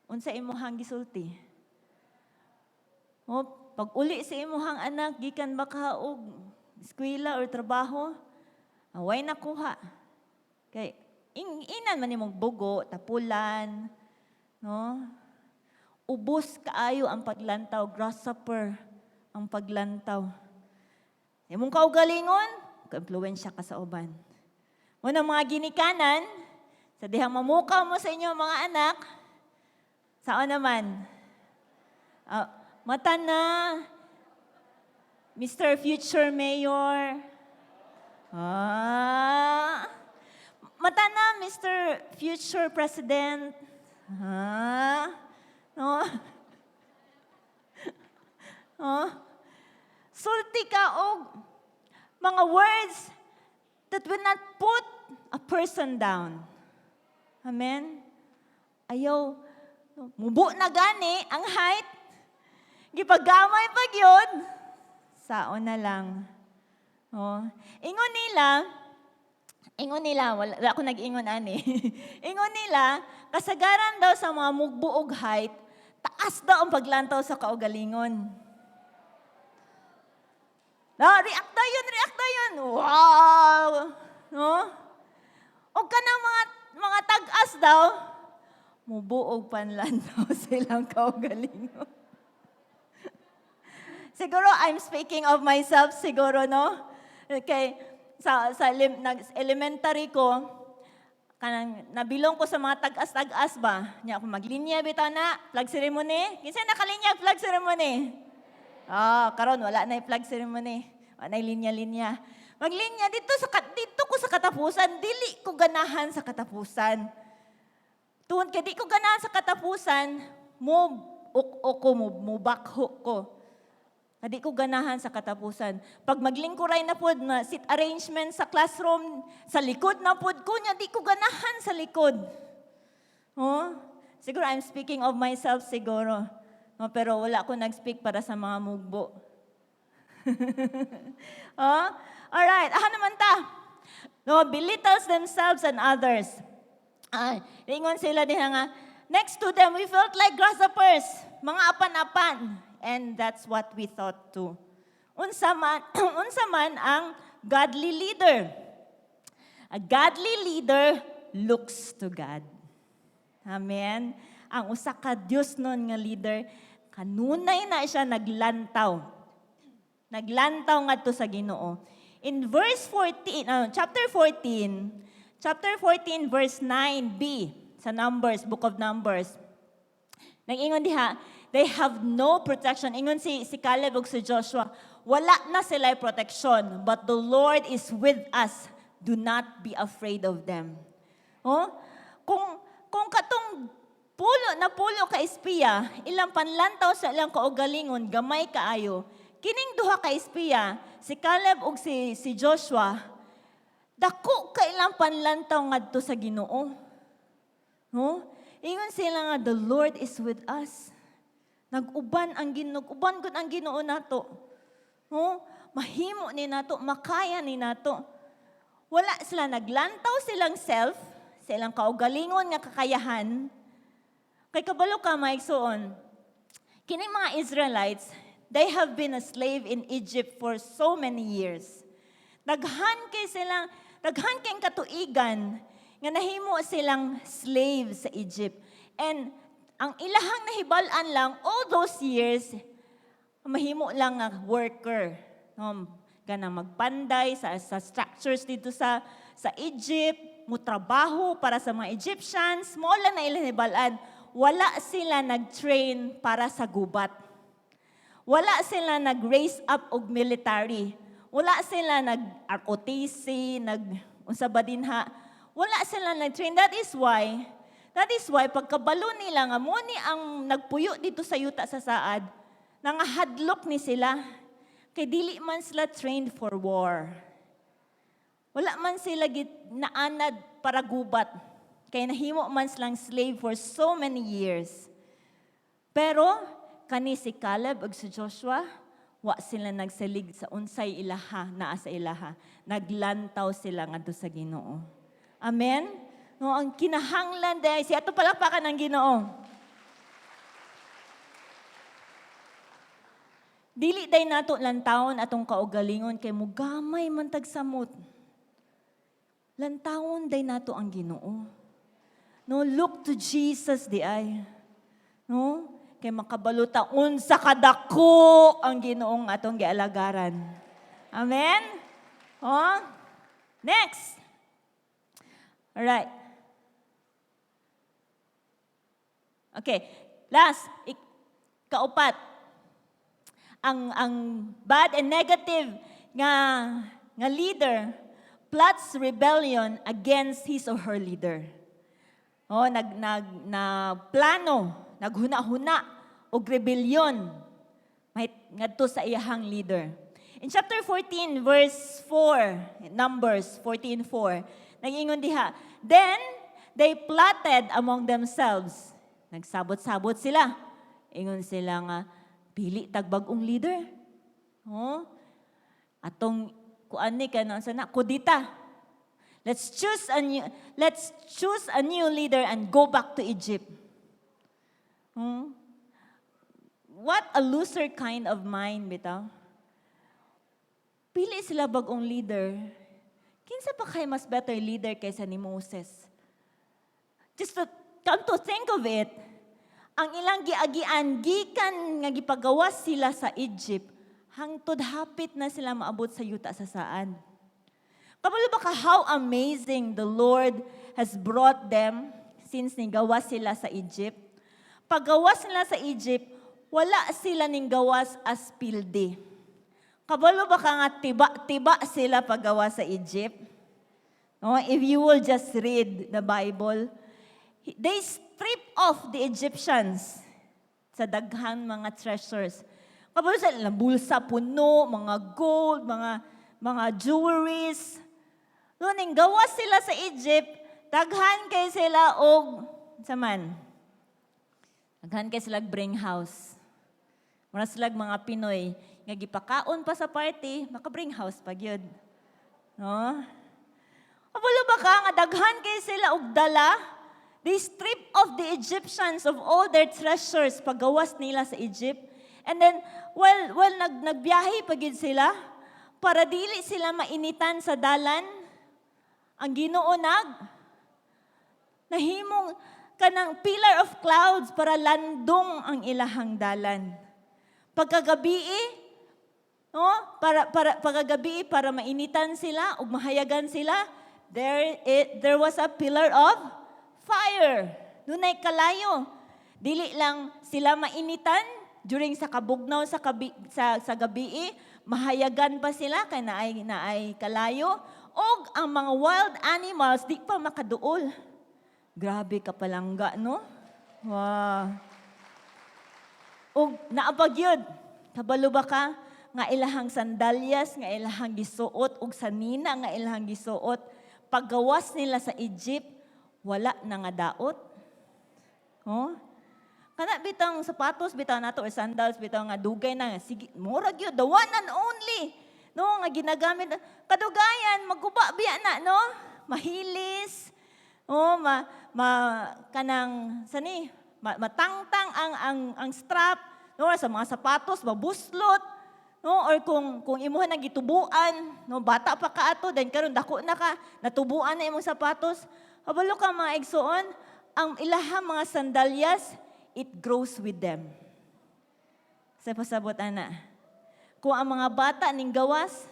unsa imuhang gisulti. Oh, pag uli sa imuhang anak gikan baka og eskwela or trabaho, way nakuha. Kay inan man nimong bugo, tapulan, no? Ubos kaayo ang paglantaw, grasshopper ang paglantaw. Imong kaugalingon, ka-impluwensya ka sa uban. Muna mga ginikanan, sa dihang mamukaw mo sa inyong mga anak, saan naman? Ah, mata na, Mr. Future Mayor. Ah, mata na, Mr. Future President. Ah, no? Oh. Sulti ka og mga words that will not put a person down. Amen? Ayaw, mubo na gani ang height. Gipagamay pa gyud. Sao na lang. Oh. Ingon nila, wala ako nag-ingon ani. Ingon nila, kasagaran daw sa mga mugbo og height, taas daw ang paglantaw sa kaugalingon. No, react dayon, react dayon. Wow! No? O kanang mga tag-as daw, mubo og panlantaw silang kaugalingon. Siguro I'm speaking of myself siguro, no? Okay, sa nag elementary ko, kanang nabilong ko sa mga tag-as-tag-as ba. Nya ako maglinya bitaw na, flag ceremony. Kinsa nakalinya flag ceremony? Ah, karon wala na flag ceremony. Wala na linya-linya. Maglinya dito ko sa katapusan, dili ko ganahan sa katapusan. Tungod kay di ko ganahan sa katapusan, mo ok ko mo mubakho ko. Di ko ganahan sa katapusan. Pag maglingkuray na pod na seat arrangement sa classroom, sa likod na pod ko nya, di ko ganahan sa likod. Oh? Siguro I'm speaking of myself siguro. No, pero wala ko nag-speak para sa mga mugbo. Oh? Alright, aha naman ta. No, belittles themselves and others. Ay, ingon sila diha nga, "Next to them, we felt like grasshoppers, mga apan-apan." And that's what we thought too. Unsa man ang godly leader? A godly leader looks to God. Amen. Ang usa ka Dios nun nga leader, Kanunay na siya naglantaw. Naglantaw ngadto sa Ginoo. In verse 14, chapter 14, chapter 14 verse 9b sa Numbers, Book of Numbers. Nag-ingon diha, they have no protection. Ingon si Caleb ug si Joshua, wala na sila protection, but the Lord is with us. Do not be afraid of them. Oh? Kung katong pulo na pulo ka espiya, ilang panlantaw sa ilang kaugalingon, gamay kaayo. Kining duha ka espiya, si Caleb ug si Joshua, dako ka ilang panlantaw ngadto sa Ginoo. No? Ingon sila nga, "The Lord is with us." Nag-uban ang Ginoo, uban gud ang Ginoo nato. No? Mahimo ni nato, makaya ni nato. Wala sila naglantaw silang self, sa ilang kaugalingon nga kakayahan. Kay kabalo ka, mga igsoon, kining mga Israelites, they have been a slave in Egypt for so many years. Daghan kay katuigan nga nahimo silang slave sa Egypt. And ang ilahang nahibal-an lang all those years, mahimo lang nga worker. No, kanang magpanday sa structures dito sa Egypt, mutrabaho para sa mga Egyptians, mao lang na ilang nahibal-an. Wala sila nag-train para sa gubat. Wala sila nag-raise up og military. Wala sila nag-ROTC, nag unsa ba dinha. Wala sila nag-train. That is why pagkabalo nila nga mo ni ang nagpuyo dito sa yuta sa saad, nangahadlok ni sila. Kay dili man sila trained for war. Wala man sila git naanad para gubat. Kay nahimo man silang slave for so many years. Pero kani si Caleb ug si Joshua, wa sila nagsalig sa unsay ilaha naa sa ilaha. Naglantaw sila ngadto sa Ginoo. Amen. No, ang kinahanglan dahil si ato palakpakan ang Ginoo. Dili day nato lantawon atong kaugalingon kay mugamay man tag samot. Lantawon day nato ang Ginoo. No, look to Jesus di ay. No? Kay makabalo ta unsa kadako ang Ginoong atong gialagaran. Amen? Oh? Next. All right. Okay. Last, kaupat. Ang bad and negative nga leader plots rebellion against his or her leader. Oh, nag nag na plano, naghuna-huna og rebellion ngadto sa iyahang leader. In chapter 14 verse 4, Numbers 14:4, nag-ingon diha, "Then they plotted among themselves." Nagsabot-sabot sila. Ingon sila nga, "Pili tag bag-ong leader. Oh, atong kuan ni kanang sana kudita. Let's choose a new leader and go back to Egypt." What a loser kind of mind bitaw. Pili sila bagong leader. Kinsa pa kay mas better leader kaysa ni Moses? Just to come to think of it, ang ilang giagian gikan nga gipagawas sila sa Egypt, hangtod hapit na sila maabot sa yuta sa saan. Kabalo ba ka how amazing the Lord has brought them since nigawas sila sa Egypt? Paggawas nila sa Egypt, wala sila ning gawas as pildi. Kabalo ba ka nga tiba-tiba sila paggawas sa Egypt? No, if you will just read the Bible, they strip off the Egyptians sa daghang mga treasures. Kabalo sa ilang bulsa puno, mga gold, mga jewelries. No, ning gawas sila sa Egypt, daghan kay sila og sa man. Daghan kay sila bring house. Mura sila mga Pinoy nga gipakaon pa sa party, maka-bring house pa gyud. No? Kabalo ba ka nga daghan kay sila og dala? They strip off the Egyptians of all their treasures paggawas nila sa Egypt. And then, well, nagbiyahe pa gyud sila para dili sila mainitan sa dalan. Ang Ginoo nahimong Kanang pillar of clouds para landong ang ilahang dalan. Pagkagabii, no? Para pagkagabii para mainitan sila ug mahayagan sila, there was a pillar of fire. Dunay kalayo. Dili lang sila mainitan during sa kabugnaw sa gabii, mahayagan pa sila kay naay kalayo og ang mga wild animals di pa makaduol. Grabe ka palangga, no? Wow. Og naa pa gyud, kabalo ba ka nga ilahang sandalyas nga ilahang gisuot og sanina nga ilahang gisuot, paggawas nila sa Egypt, wala na nga daot? Oh? Kana bitang sapatos bitaw nato or sandals bitaw nga dugay na sige, mura gyud the one and only, no, nga ginagamit. Kadugayan maguba biya na, no, mahilis, oh, ma, ma kanang sani matangtang ang strap, no, sa mga sapatos mabuslot, no, or kung imuha nang gitubuan, no, bata pa ka ato, then karon dako na ka, natubuan na imong sapatos. Kabalo ka, mga igsoon, ang ilahang mga sandalyas, it grows with them. Sa pasabot ana, kung ang mga bata ning gawas,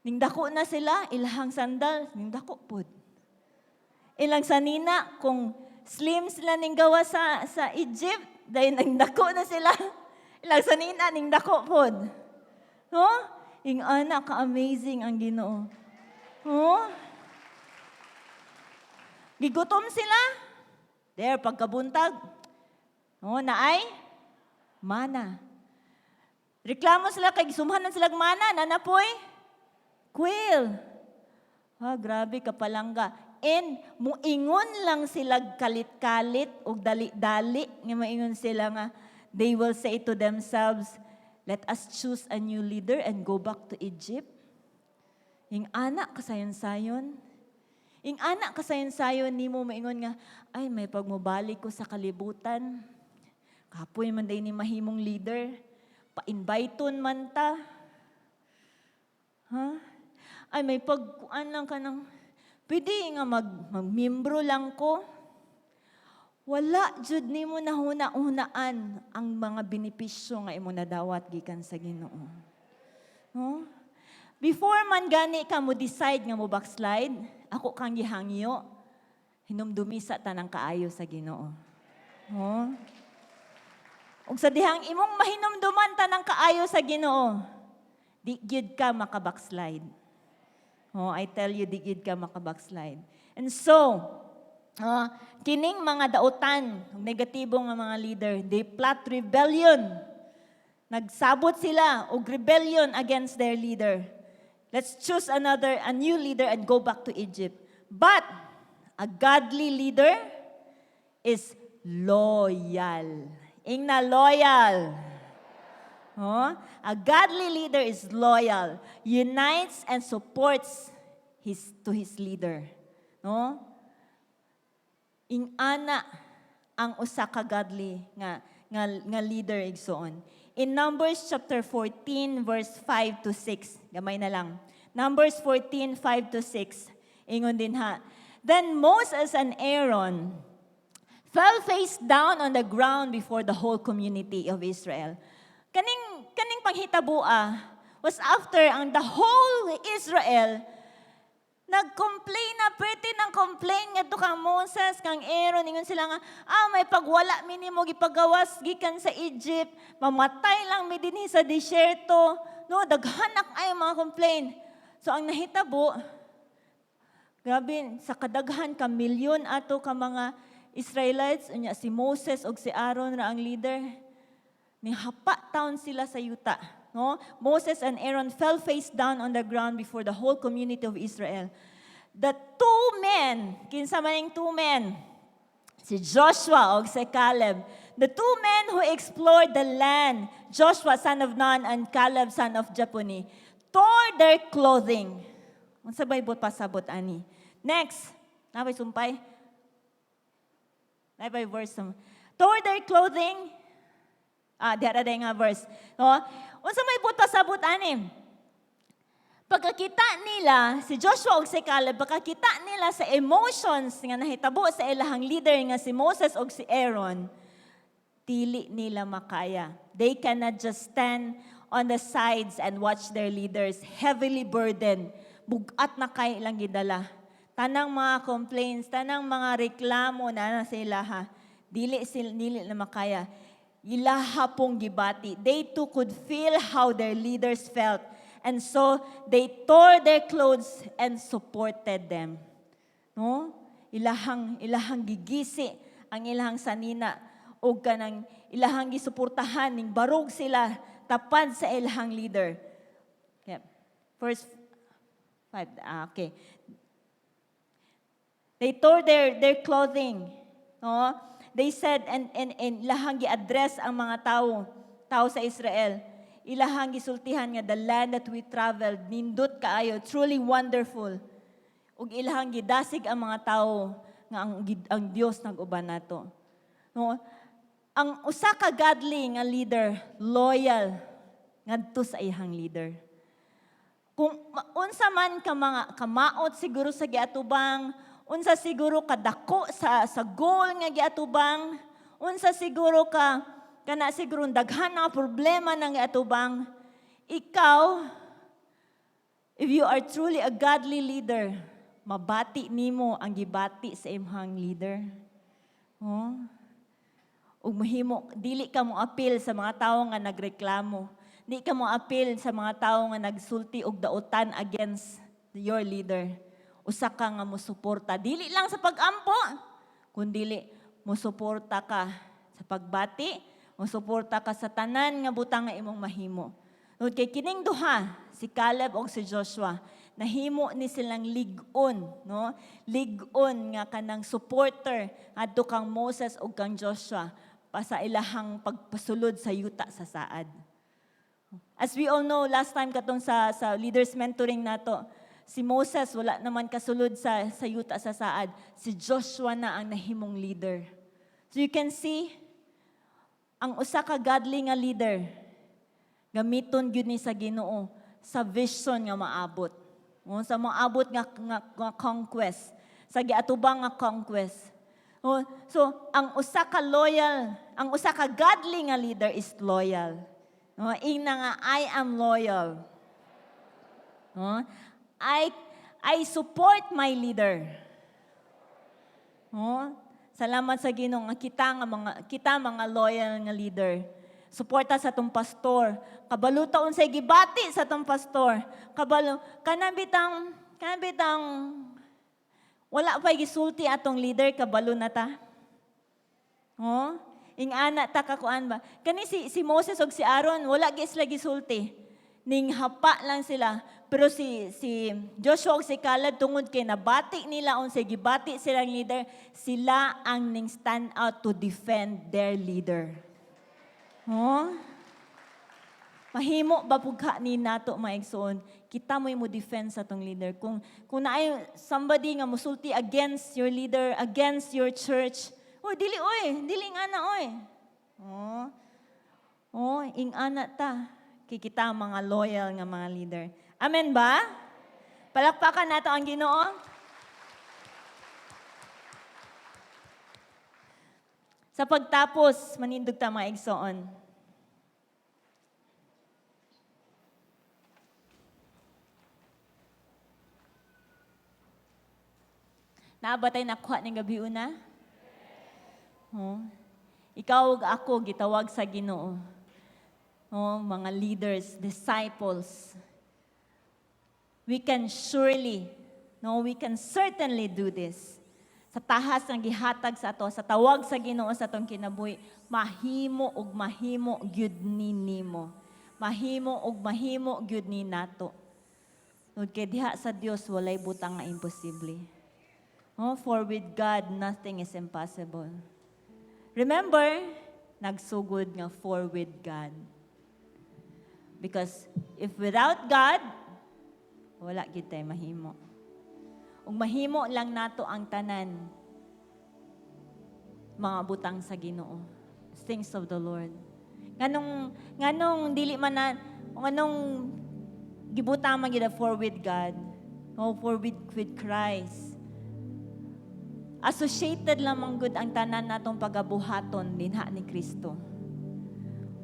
ning dako na sila, ilahang sandal ning dako pod. Ilang sanina, kung slim sila ning gawas sa Egypt, dahil nang dako na sila, ilang sanina ning dako pod. No? Ing ana ka-amazing ang Ginoo. No? Gigutom sila. There, pagkabuntag. No, naay mana. Reklamo sila kay gisumhanan silang mana, naa na poy quail. Ah, grabe kapalangga. And muingon lang sila kalit-kalit og dali-dali nga maingon sila nga they will say to themselves, "Let us choose a new leader and go back to Egypt." Ing ana kasayon-sayon. Ing ana kasayon-sayon nimo maingon nga, "Ay, may pagmubalik ko sa kalibutan. Kapoy man diay ni mahimong leader. Pa-inviteon man ta. Ha? Ay, may pagkuan lang ka ng, pwede nga mag-membro lang ko." Wala jud nimo nahuna-hunaan ang mga benepisyo nga imo nadawat gikan sa Ginoo. No? Before man gani ka mo decide nga mo backslide, ako kang gihangyo, hinumdumi sa tanang kaayo sa Ginoo. No? Ug sa dihang imong mahinumduman tanang kaayo sa Ginoo, di gyud ka maka-backslide. Oh, I tell you, di gyud ka maka-backslide. And so, kining mga dautan, negatibo nga mga leader, they plot rebellion. Nagsabot sila og rebellion against their leader. "Let's choose a new leader and go back to Egypt." But a godly leader is loyal. Ingna, "Loyal." Huh? A godly leader is loyal, unites and supports his leader. No? Ing-ana ang usa ka godly nga leader, igsoon. In Numbers chapter 14 verse 5 to 6, gamay na lang. Numbers 14 5 to 6. Ingon dinha, "Then Moses and Aaron fell face down on the ground before the whole community of Israel." Kaning panghitaboa was after ang the whole Israel nag-complain na, pwede nang complain ngadto kang Moses, kang Aaron, ingon sila nga, "Ah, may pagwala mi nimo gipagawas gikan sa Egypt, mamatay lang mi dinhi sa disyerto." No, daghan na ay mga complain. So ang nahitabo, grabe, sa kadaghan ka milyon ato ka mga Israelites, unya si Moses og si Aaron ra ang leader. Nihapa taon sila sa yuta. No? Moses and Aaron fell face down on the ground before the whole community of Israel. The two men, kinsa man yung two men? Si Joshua og si Caleb. The two men who explored the land, Joshua son of Nun and Caleb son of Jephunneh, tore their clothing. Unsa bay buot pasabot ani? Next, naa bay sumpay? Naa bay verse? Tore their clothing. Ah, diha ra nga verse. No? Unsa may buot pasabot ani? Pagkakita nila, si Joshua ug si Caleb, pagkakita nila sa emotions nga nahitabo sa ilahang leader nga si Moses ug si Aaron, dili nila makaya. They cannot just stand on the sides and watch their leaders heavily burdened. Bugat na kay ilang gidala. Tanang mga complaints, tanang mga reklamo na na sila ha. Dili sila, dili na makaya. Ilaha pong gibati. They too could feel how their leaders felt. And so they tore their clothes and supported them. No? Ilahang gigisi ang ilahang sanina og kanang ilahang gisuportahan ning barog sila tapad sa ilahang leader. Okay. Verse 5. Ah, okay. They tore their clothing. No? They said, and ilahang gi-address ang mga tao sa Israel. Ilahang gisultihan nga the land that we traveled, nindot kaayo, truly wonderful. Ug ilahang gidasig ang mga tao nga ang Dios nag-uban nato. No? Ang usa ka godly nga leader, loyal ngadto sa iyang leader. Kung unsa man ka mga kamaot siguro sa giatubang, unsa siguro kadako sa goal nga giatubang, unsa siguro ka kana siguro daghan nga problema nang giatubang, ikaw, if you are truly a godly leader, mabati nimo ang gibati sa imong leader. Oh? Ug mahimo dili ka mo apil sa mga tawo nga nagreklamo. Di ka mo apil sa mga tawo nga nagsulti og dautan against your leader. Usa ka nga mosuporta dili lang sa pag-ampo, kundili mosuporta ka sa pagbati, mosuporta ka sa tanan nga butang nga imong mahimo. Tungod kay kining duha, si Caleb ug si Joshua, nahimo ni silang lig-on, no? Lig-on nga kanang supporter ngadto kang Moses ug kang Joshua pa sa ilahang pagpasulod sa yuta sa saad. As we all know, last time katong sa leaders mentoring nato, si Moses wala naman kasulod sa yuta sa saad. Si Joshua na ang nahimong leader. So you can see, ang usa ka godly nga leader, gamiton gyud ni sa Ginoo sa vision nga maabot. O, sa maabot nga conquest, sa giatubang nga conquest. O, so ang usa ka loyal, ang usa ka godly nga leader is loyal. No, ingna nga, "I am loyal." No? I support my leader. No? Salamat sa Ginoo nga kita mga loyal nga leader. Suporta sa atong pastor. Kabalo ta unsay gibati sa atong pastor. Kabalo kanang bitang wala pa gisulti atong leader, kabalo na ta. Oh, ingana ta ka kuan ba? Kani si Moses ug si Aaron, wala gi sila gisulti. Ning hapa lang sila. Pero si Joshua ug si Caleb, tungod kay nabati nila unsay gibati silang leader, sila ang ning stand out to defend their leader. Oh? Mahimo ba pugka ni nato, mga igsoon? Kita mo'y mo defend sa atong leader. Kung naay somebody nga musulti against your leader, against your church, "Oh, dili oy, dili nga na oy." Oh, ing-ana ta. Kay kita ang mga loyal nga mga leader. Amen ba? Palakpakan nato ang Ginoo. Sa pagtapos, manindog ta, mga igsoon. Naa ba tay nakuha ning gabi una? Oh. Ikaw ug ako gitawag sa Ginoo. Oh, mga leaders, disciples. We can surely, no, we can certainly do this. Sa tahas ng gihatag sa ato, sa tawag sa Ginoo sa atong kinabuhi, mahimo ug mahimo gyud ni nimo. Mahimo ug mahimo gyud ni nato. Tungod kay diha sa Dios walay butang nga imposible. Oh, for with God nothing is impossible. Remember, nagsugod nga for with God. Because if without God, wala gyud tay mahimo. Ug mahimo lang nato ang tanan mga butang sa Ginoo. Things of the Lord. Nganong dili man na nganong Gibutang man gyud for with God. No, for with Christ. Associated lamang gud ang tanan natong pagabuhaton dinha ni Kristo.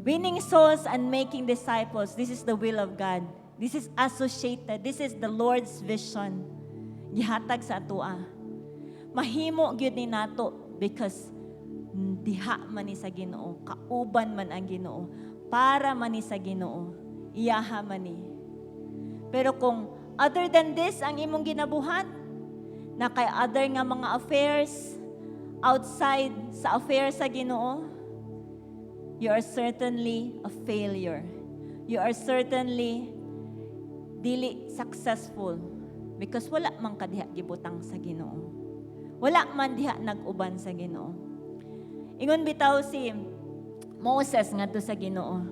Winning souls and making disciples, this is the will of God. This is associated. This is the Lord's vision. Gihatag sa atoa. Mahimo gyud ni nato because diha man ni sa Ginoo, kauban man ang Ginoo, para man ni sa Ginoo, iyaha man ni. Pero kung other than this ang imong ginabuhat, na kay other nga mga affairs outside sa affairs sa Ginoo, you are certainly a failure. You are certainly dili successful because wala man ka diha gibutang sa Ginoo. Wala man diha nag-uban sa Ginoo. Ingon bitaw si Moses ngadto sa Ginoo.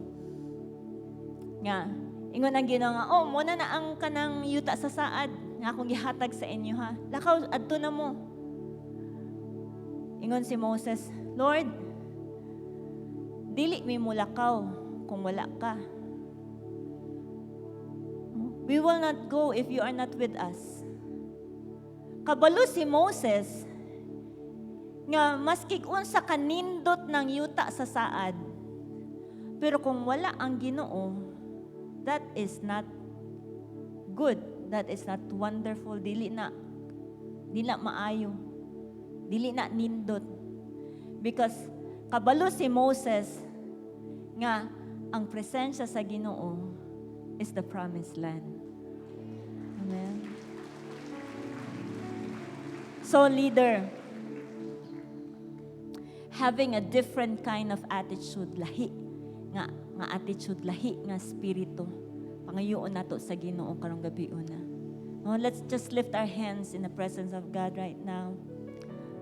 Nga ingon ang Ginoo nga, "Oh, mao na na ang kanang yuta sa saad nga akong gihatag sa inyo ha. Lakaw adto na mo." Ingon si Moses, "Lord, dili mi mulakaw kung wala ka. We will not go if you are not with us." Kabalo si Moses nga maski unsa kanindot ng yuta sa saad, pero kung wala ang Ginoo, that is not good. That is not wonderful. Dili na maayo. Dili na nindot. Because kabalo si Moses nga ang presensya sa Ginoo is the promised land. Amen. So leader, having a different kind of attitude, lahi nga attitude, lahi nga spirito. Pangayoon nato sa Ginoo karong gabiuna. No, let's just lift our hands in the presence of God right now.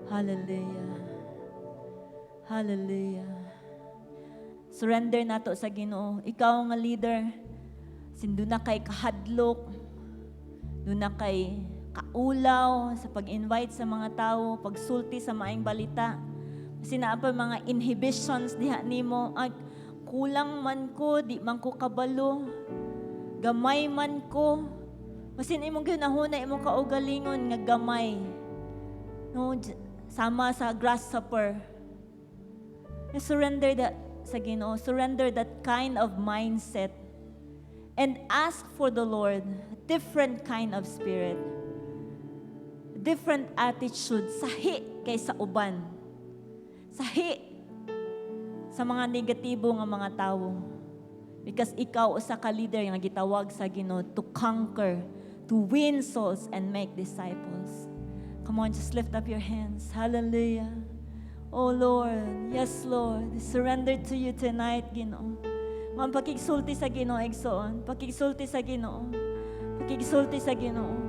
Hallelujah. Hallelujah. Surrender nato sa Ginoo. Ikaw nga leader, sin duna kay kahadlok, duna kay kaulaw sa pag-invite sa mga tao, pagsulti sa maayong balita. Kasi naa pa mga inhibitions diha nimo. Ay, kulang man ko, di man ko kabalo. Gamay man ko. Masin imong ginahuna imong kaugalingon nga gamay. No, sama sa grasshopper. Surrender that sa Ginoo. Surrender that kind of mindset. And ask for the Lord different kind of spirit. Different attitude. Sahi kaysa uban. Sahi sa mga negatibo nga mga tawo. Because ikaw usa ka leader nga gitawag sa Ginoo to conquer, to win souls and make disciples. Come on, just lift up your hands. Hallelujah. Oh Lord, yes Lord, surrender to you tonight, Ginoo. Mga pakigsulti sa Ginoo, igsoon. Pakigsulti sa Ginoo. Pakigsulti sa Ginoo.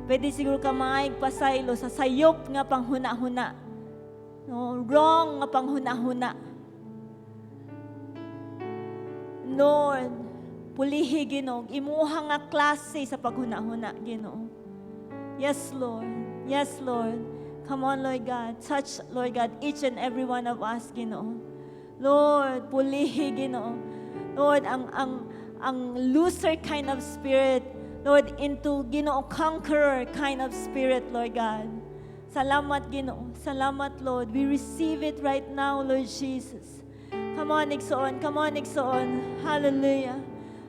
Pwede siguro ka maayg pasaylo sa sayop nga panghuna-huna. No, wrong nga panghuna-huna. Lord, pulihi, Ginoo, imuha nga klase sa paghuna-huna, Ginoo. Yes, Lord. Yes, Lord. Come on, Lord God. Touch, Lord God, each and every one of us, Ginoo. Lord, pulihi, Ginoo. Lord, ang loser kind of spirit, Lord, into, Ginoo, conqueror kind of spirit, Lord God. Salamat, Ginoo. Salamat, Lord. We receive it right now, Lord Jesus. Come on, igsoon. Come on, igsoon. Hallelujah.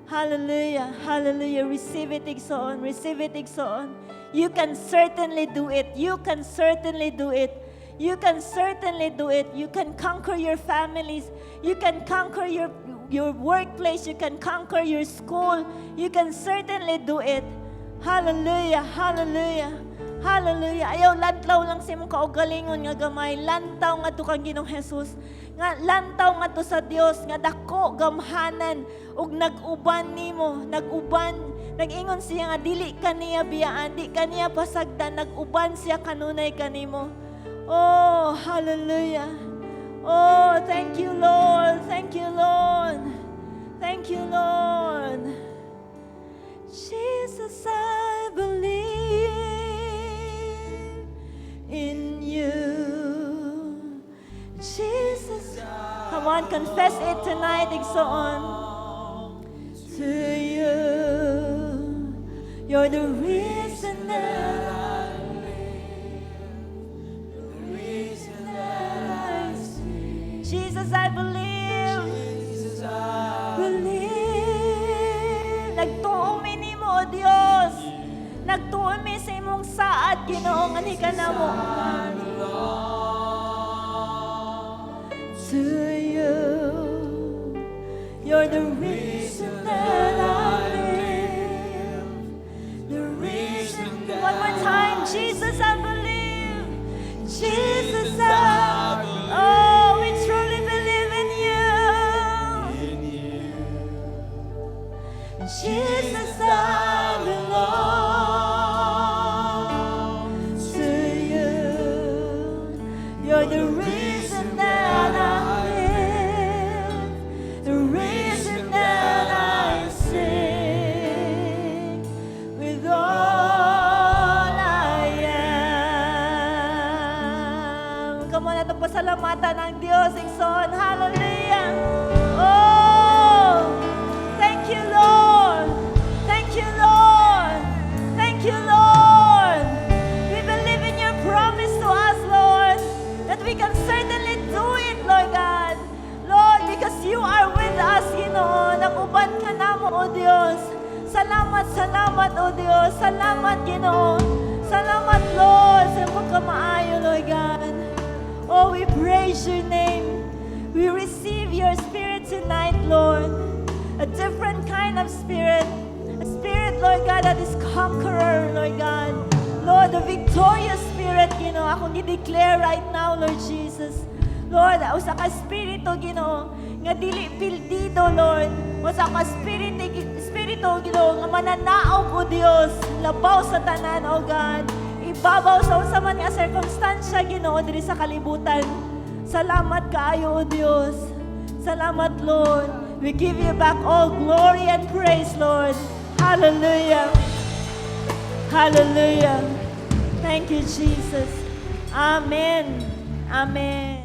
Hallelujah. Hallelujah. Receive it, igsoon. Receive it, igsoon. You can certainly do it. You can certainly do it. You can certainly do it. You can conquer your families. You can conquer your workplace. You can conquer your school. You can certainly do it. Hallelujah. Hallelujah. Hallelujah. Ayaw lantlaw lang sa imong kaugalingon nga gamay. Lantaw ngadto kang Ginoong Jesus. Nga lantaw ngadto sa Dios nga dako gamhanan ug nag-uban nimo, nag-uban. Nag-ingon siya nga dili ka niya biyaan, di ka niya pasagdan, nag-uban siya kanunay kanimo. Oh, hallelujah. Oh, thank you, Lord. Thank you, Lord. Thank you, Lord. Jesus, I believe in you. Jesus. Come on, confess it tonight, igsoon. To you. You're the reason that I live. The reason that I sing. Jesus, I believe. Jesus, I Believe. Nagtuo mi nimo, O Dios. Nagtuo mi sa imong saad, Ginoo, nga ka namo. I belong To you. You're the reason that I live. The reason. One more time, Jesus, I believe. Jesus, I. Oh, we truly believe in you. In you. Jesus, I belong to you. You're the reason that I live, the reason that I sing with all I am. Come on, atong pasalamatan ang Diyos, igsoon. Hallelujah! Oh! Thank you, Lord. Thank you, Lord. Thank you, Lord. We believe in your promise to us, Lord, that we can certainly do it, Lord God. Lord, because you are with us, Ginoo. Nag-uban ka namo, O Diyos. Salamat, salamat, O Diyos. Salamat, Ginoo. Salamat, Lord, sa pagkamaayo, Lord God. Oh, we praise your name. We receive your spirit tonight, Lord. A different kind of spirit. A spirit, Lord God, that is conqueror, Lord God. Lord, the victorious spirit, Ginoo, akong i-declare right now, Lord Jesus. Lord, usa ka espiritu, Ginoo, nga dili pildido, Lord. Usa ka espiritu, Ginoo, nga mananaog, O Dios, labaw sa tanan, O God. Ibabaw sa unsa man nga sirkumstansya, Ginoo, diri sa kalibutan. Salamat kaayo, O Dios. Salamat, Lord. We give you back all glory and praise, Lord. Hallelujah. Hallelujah. Thank you, Jesus. Amen. Amen.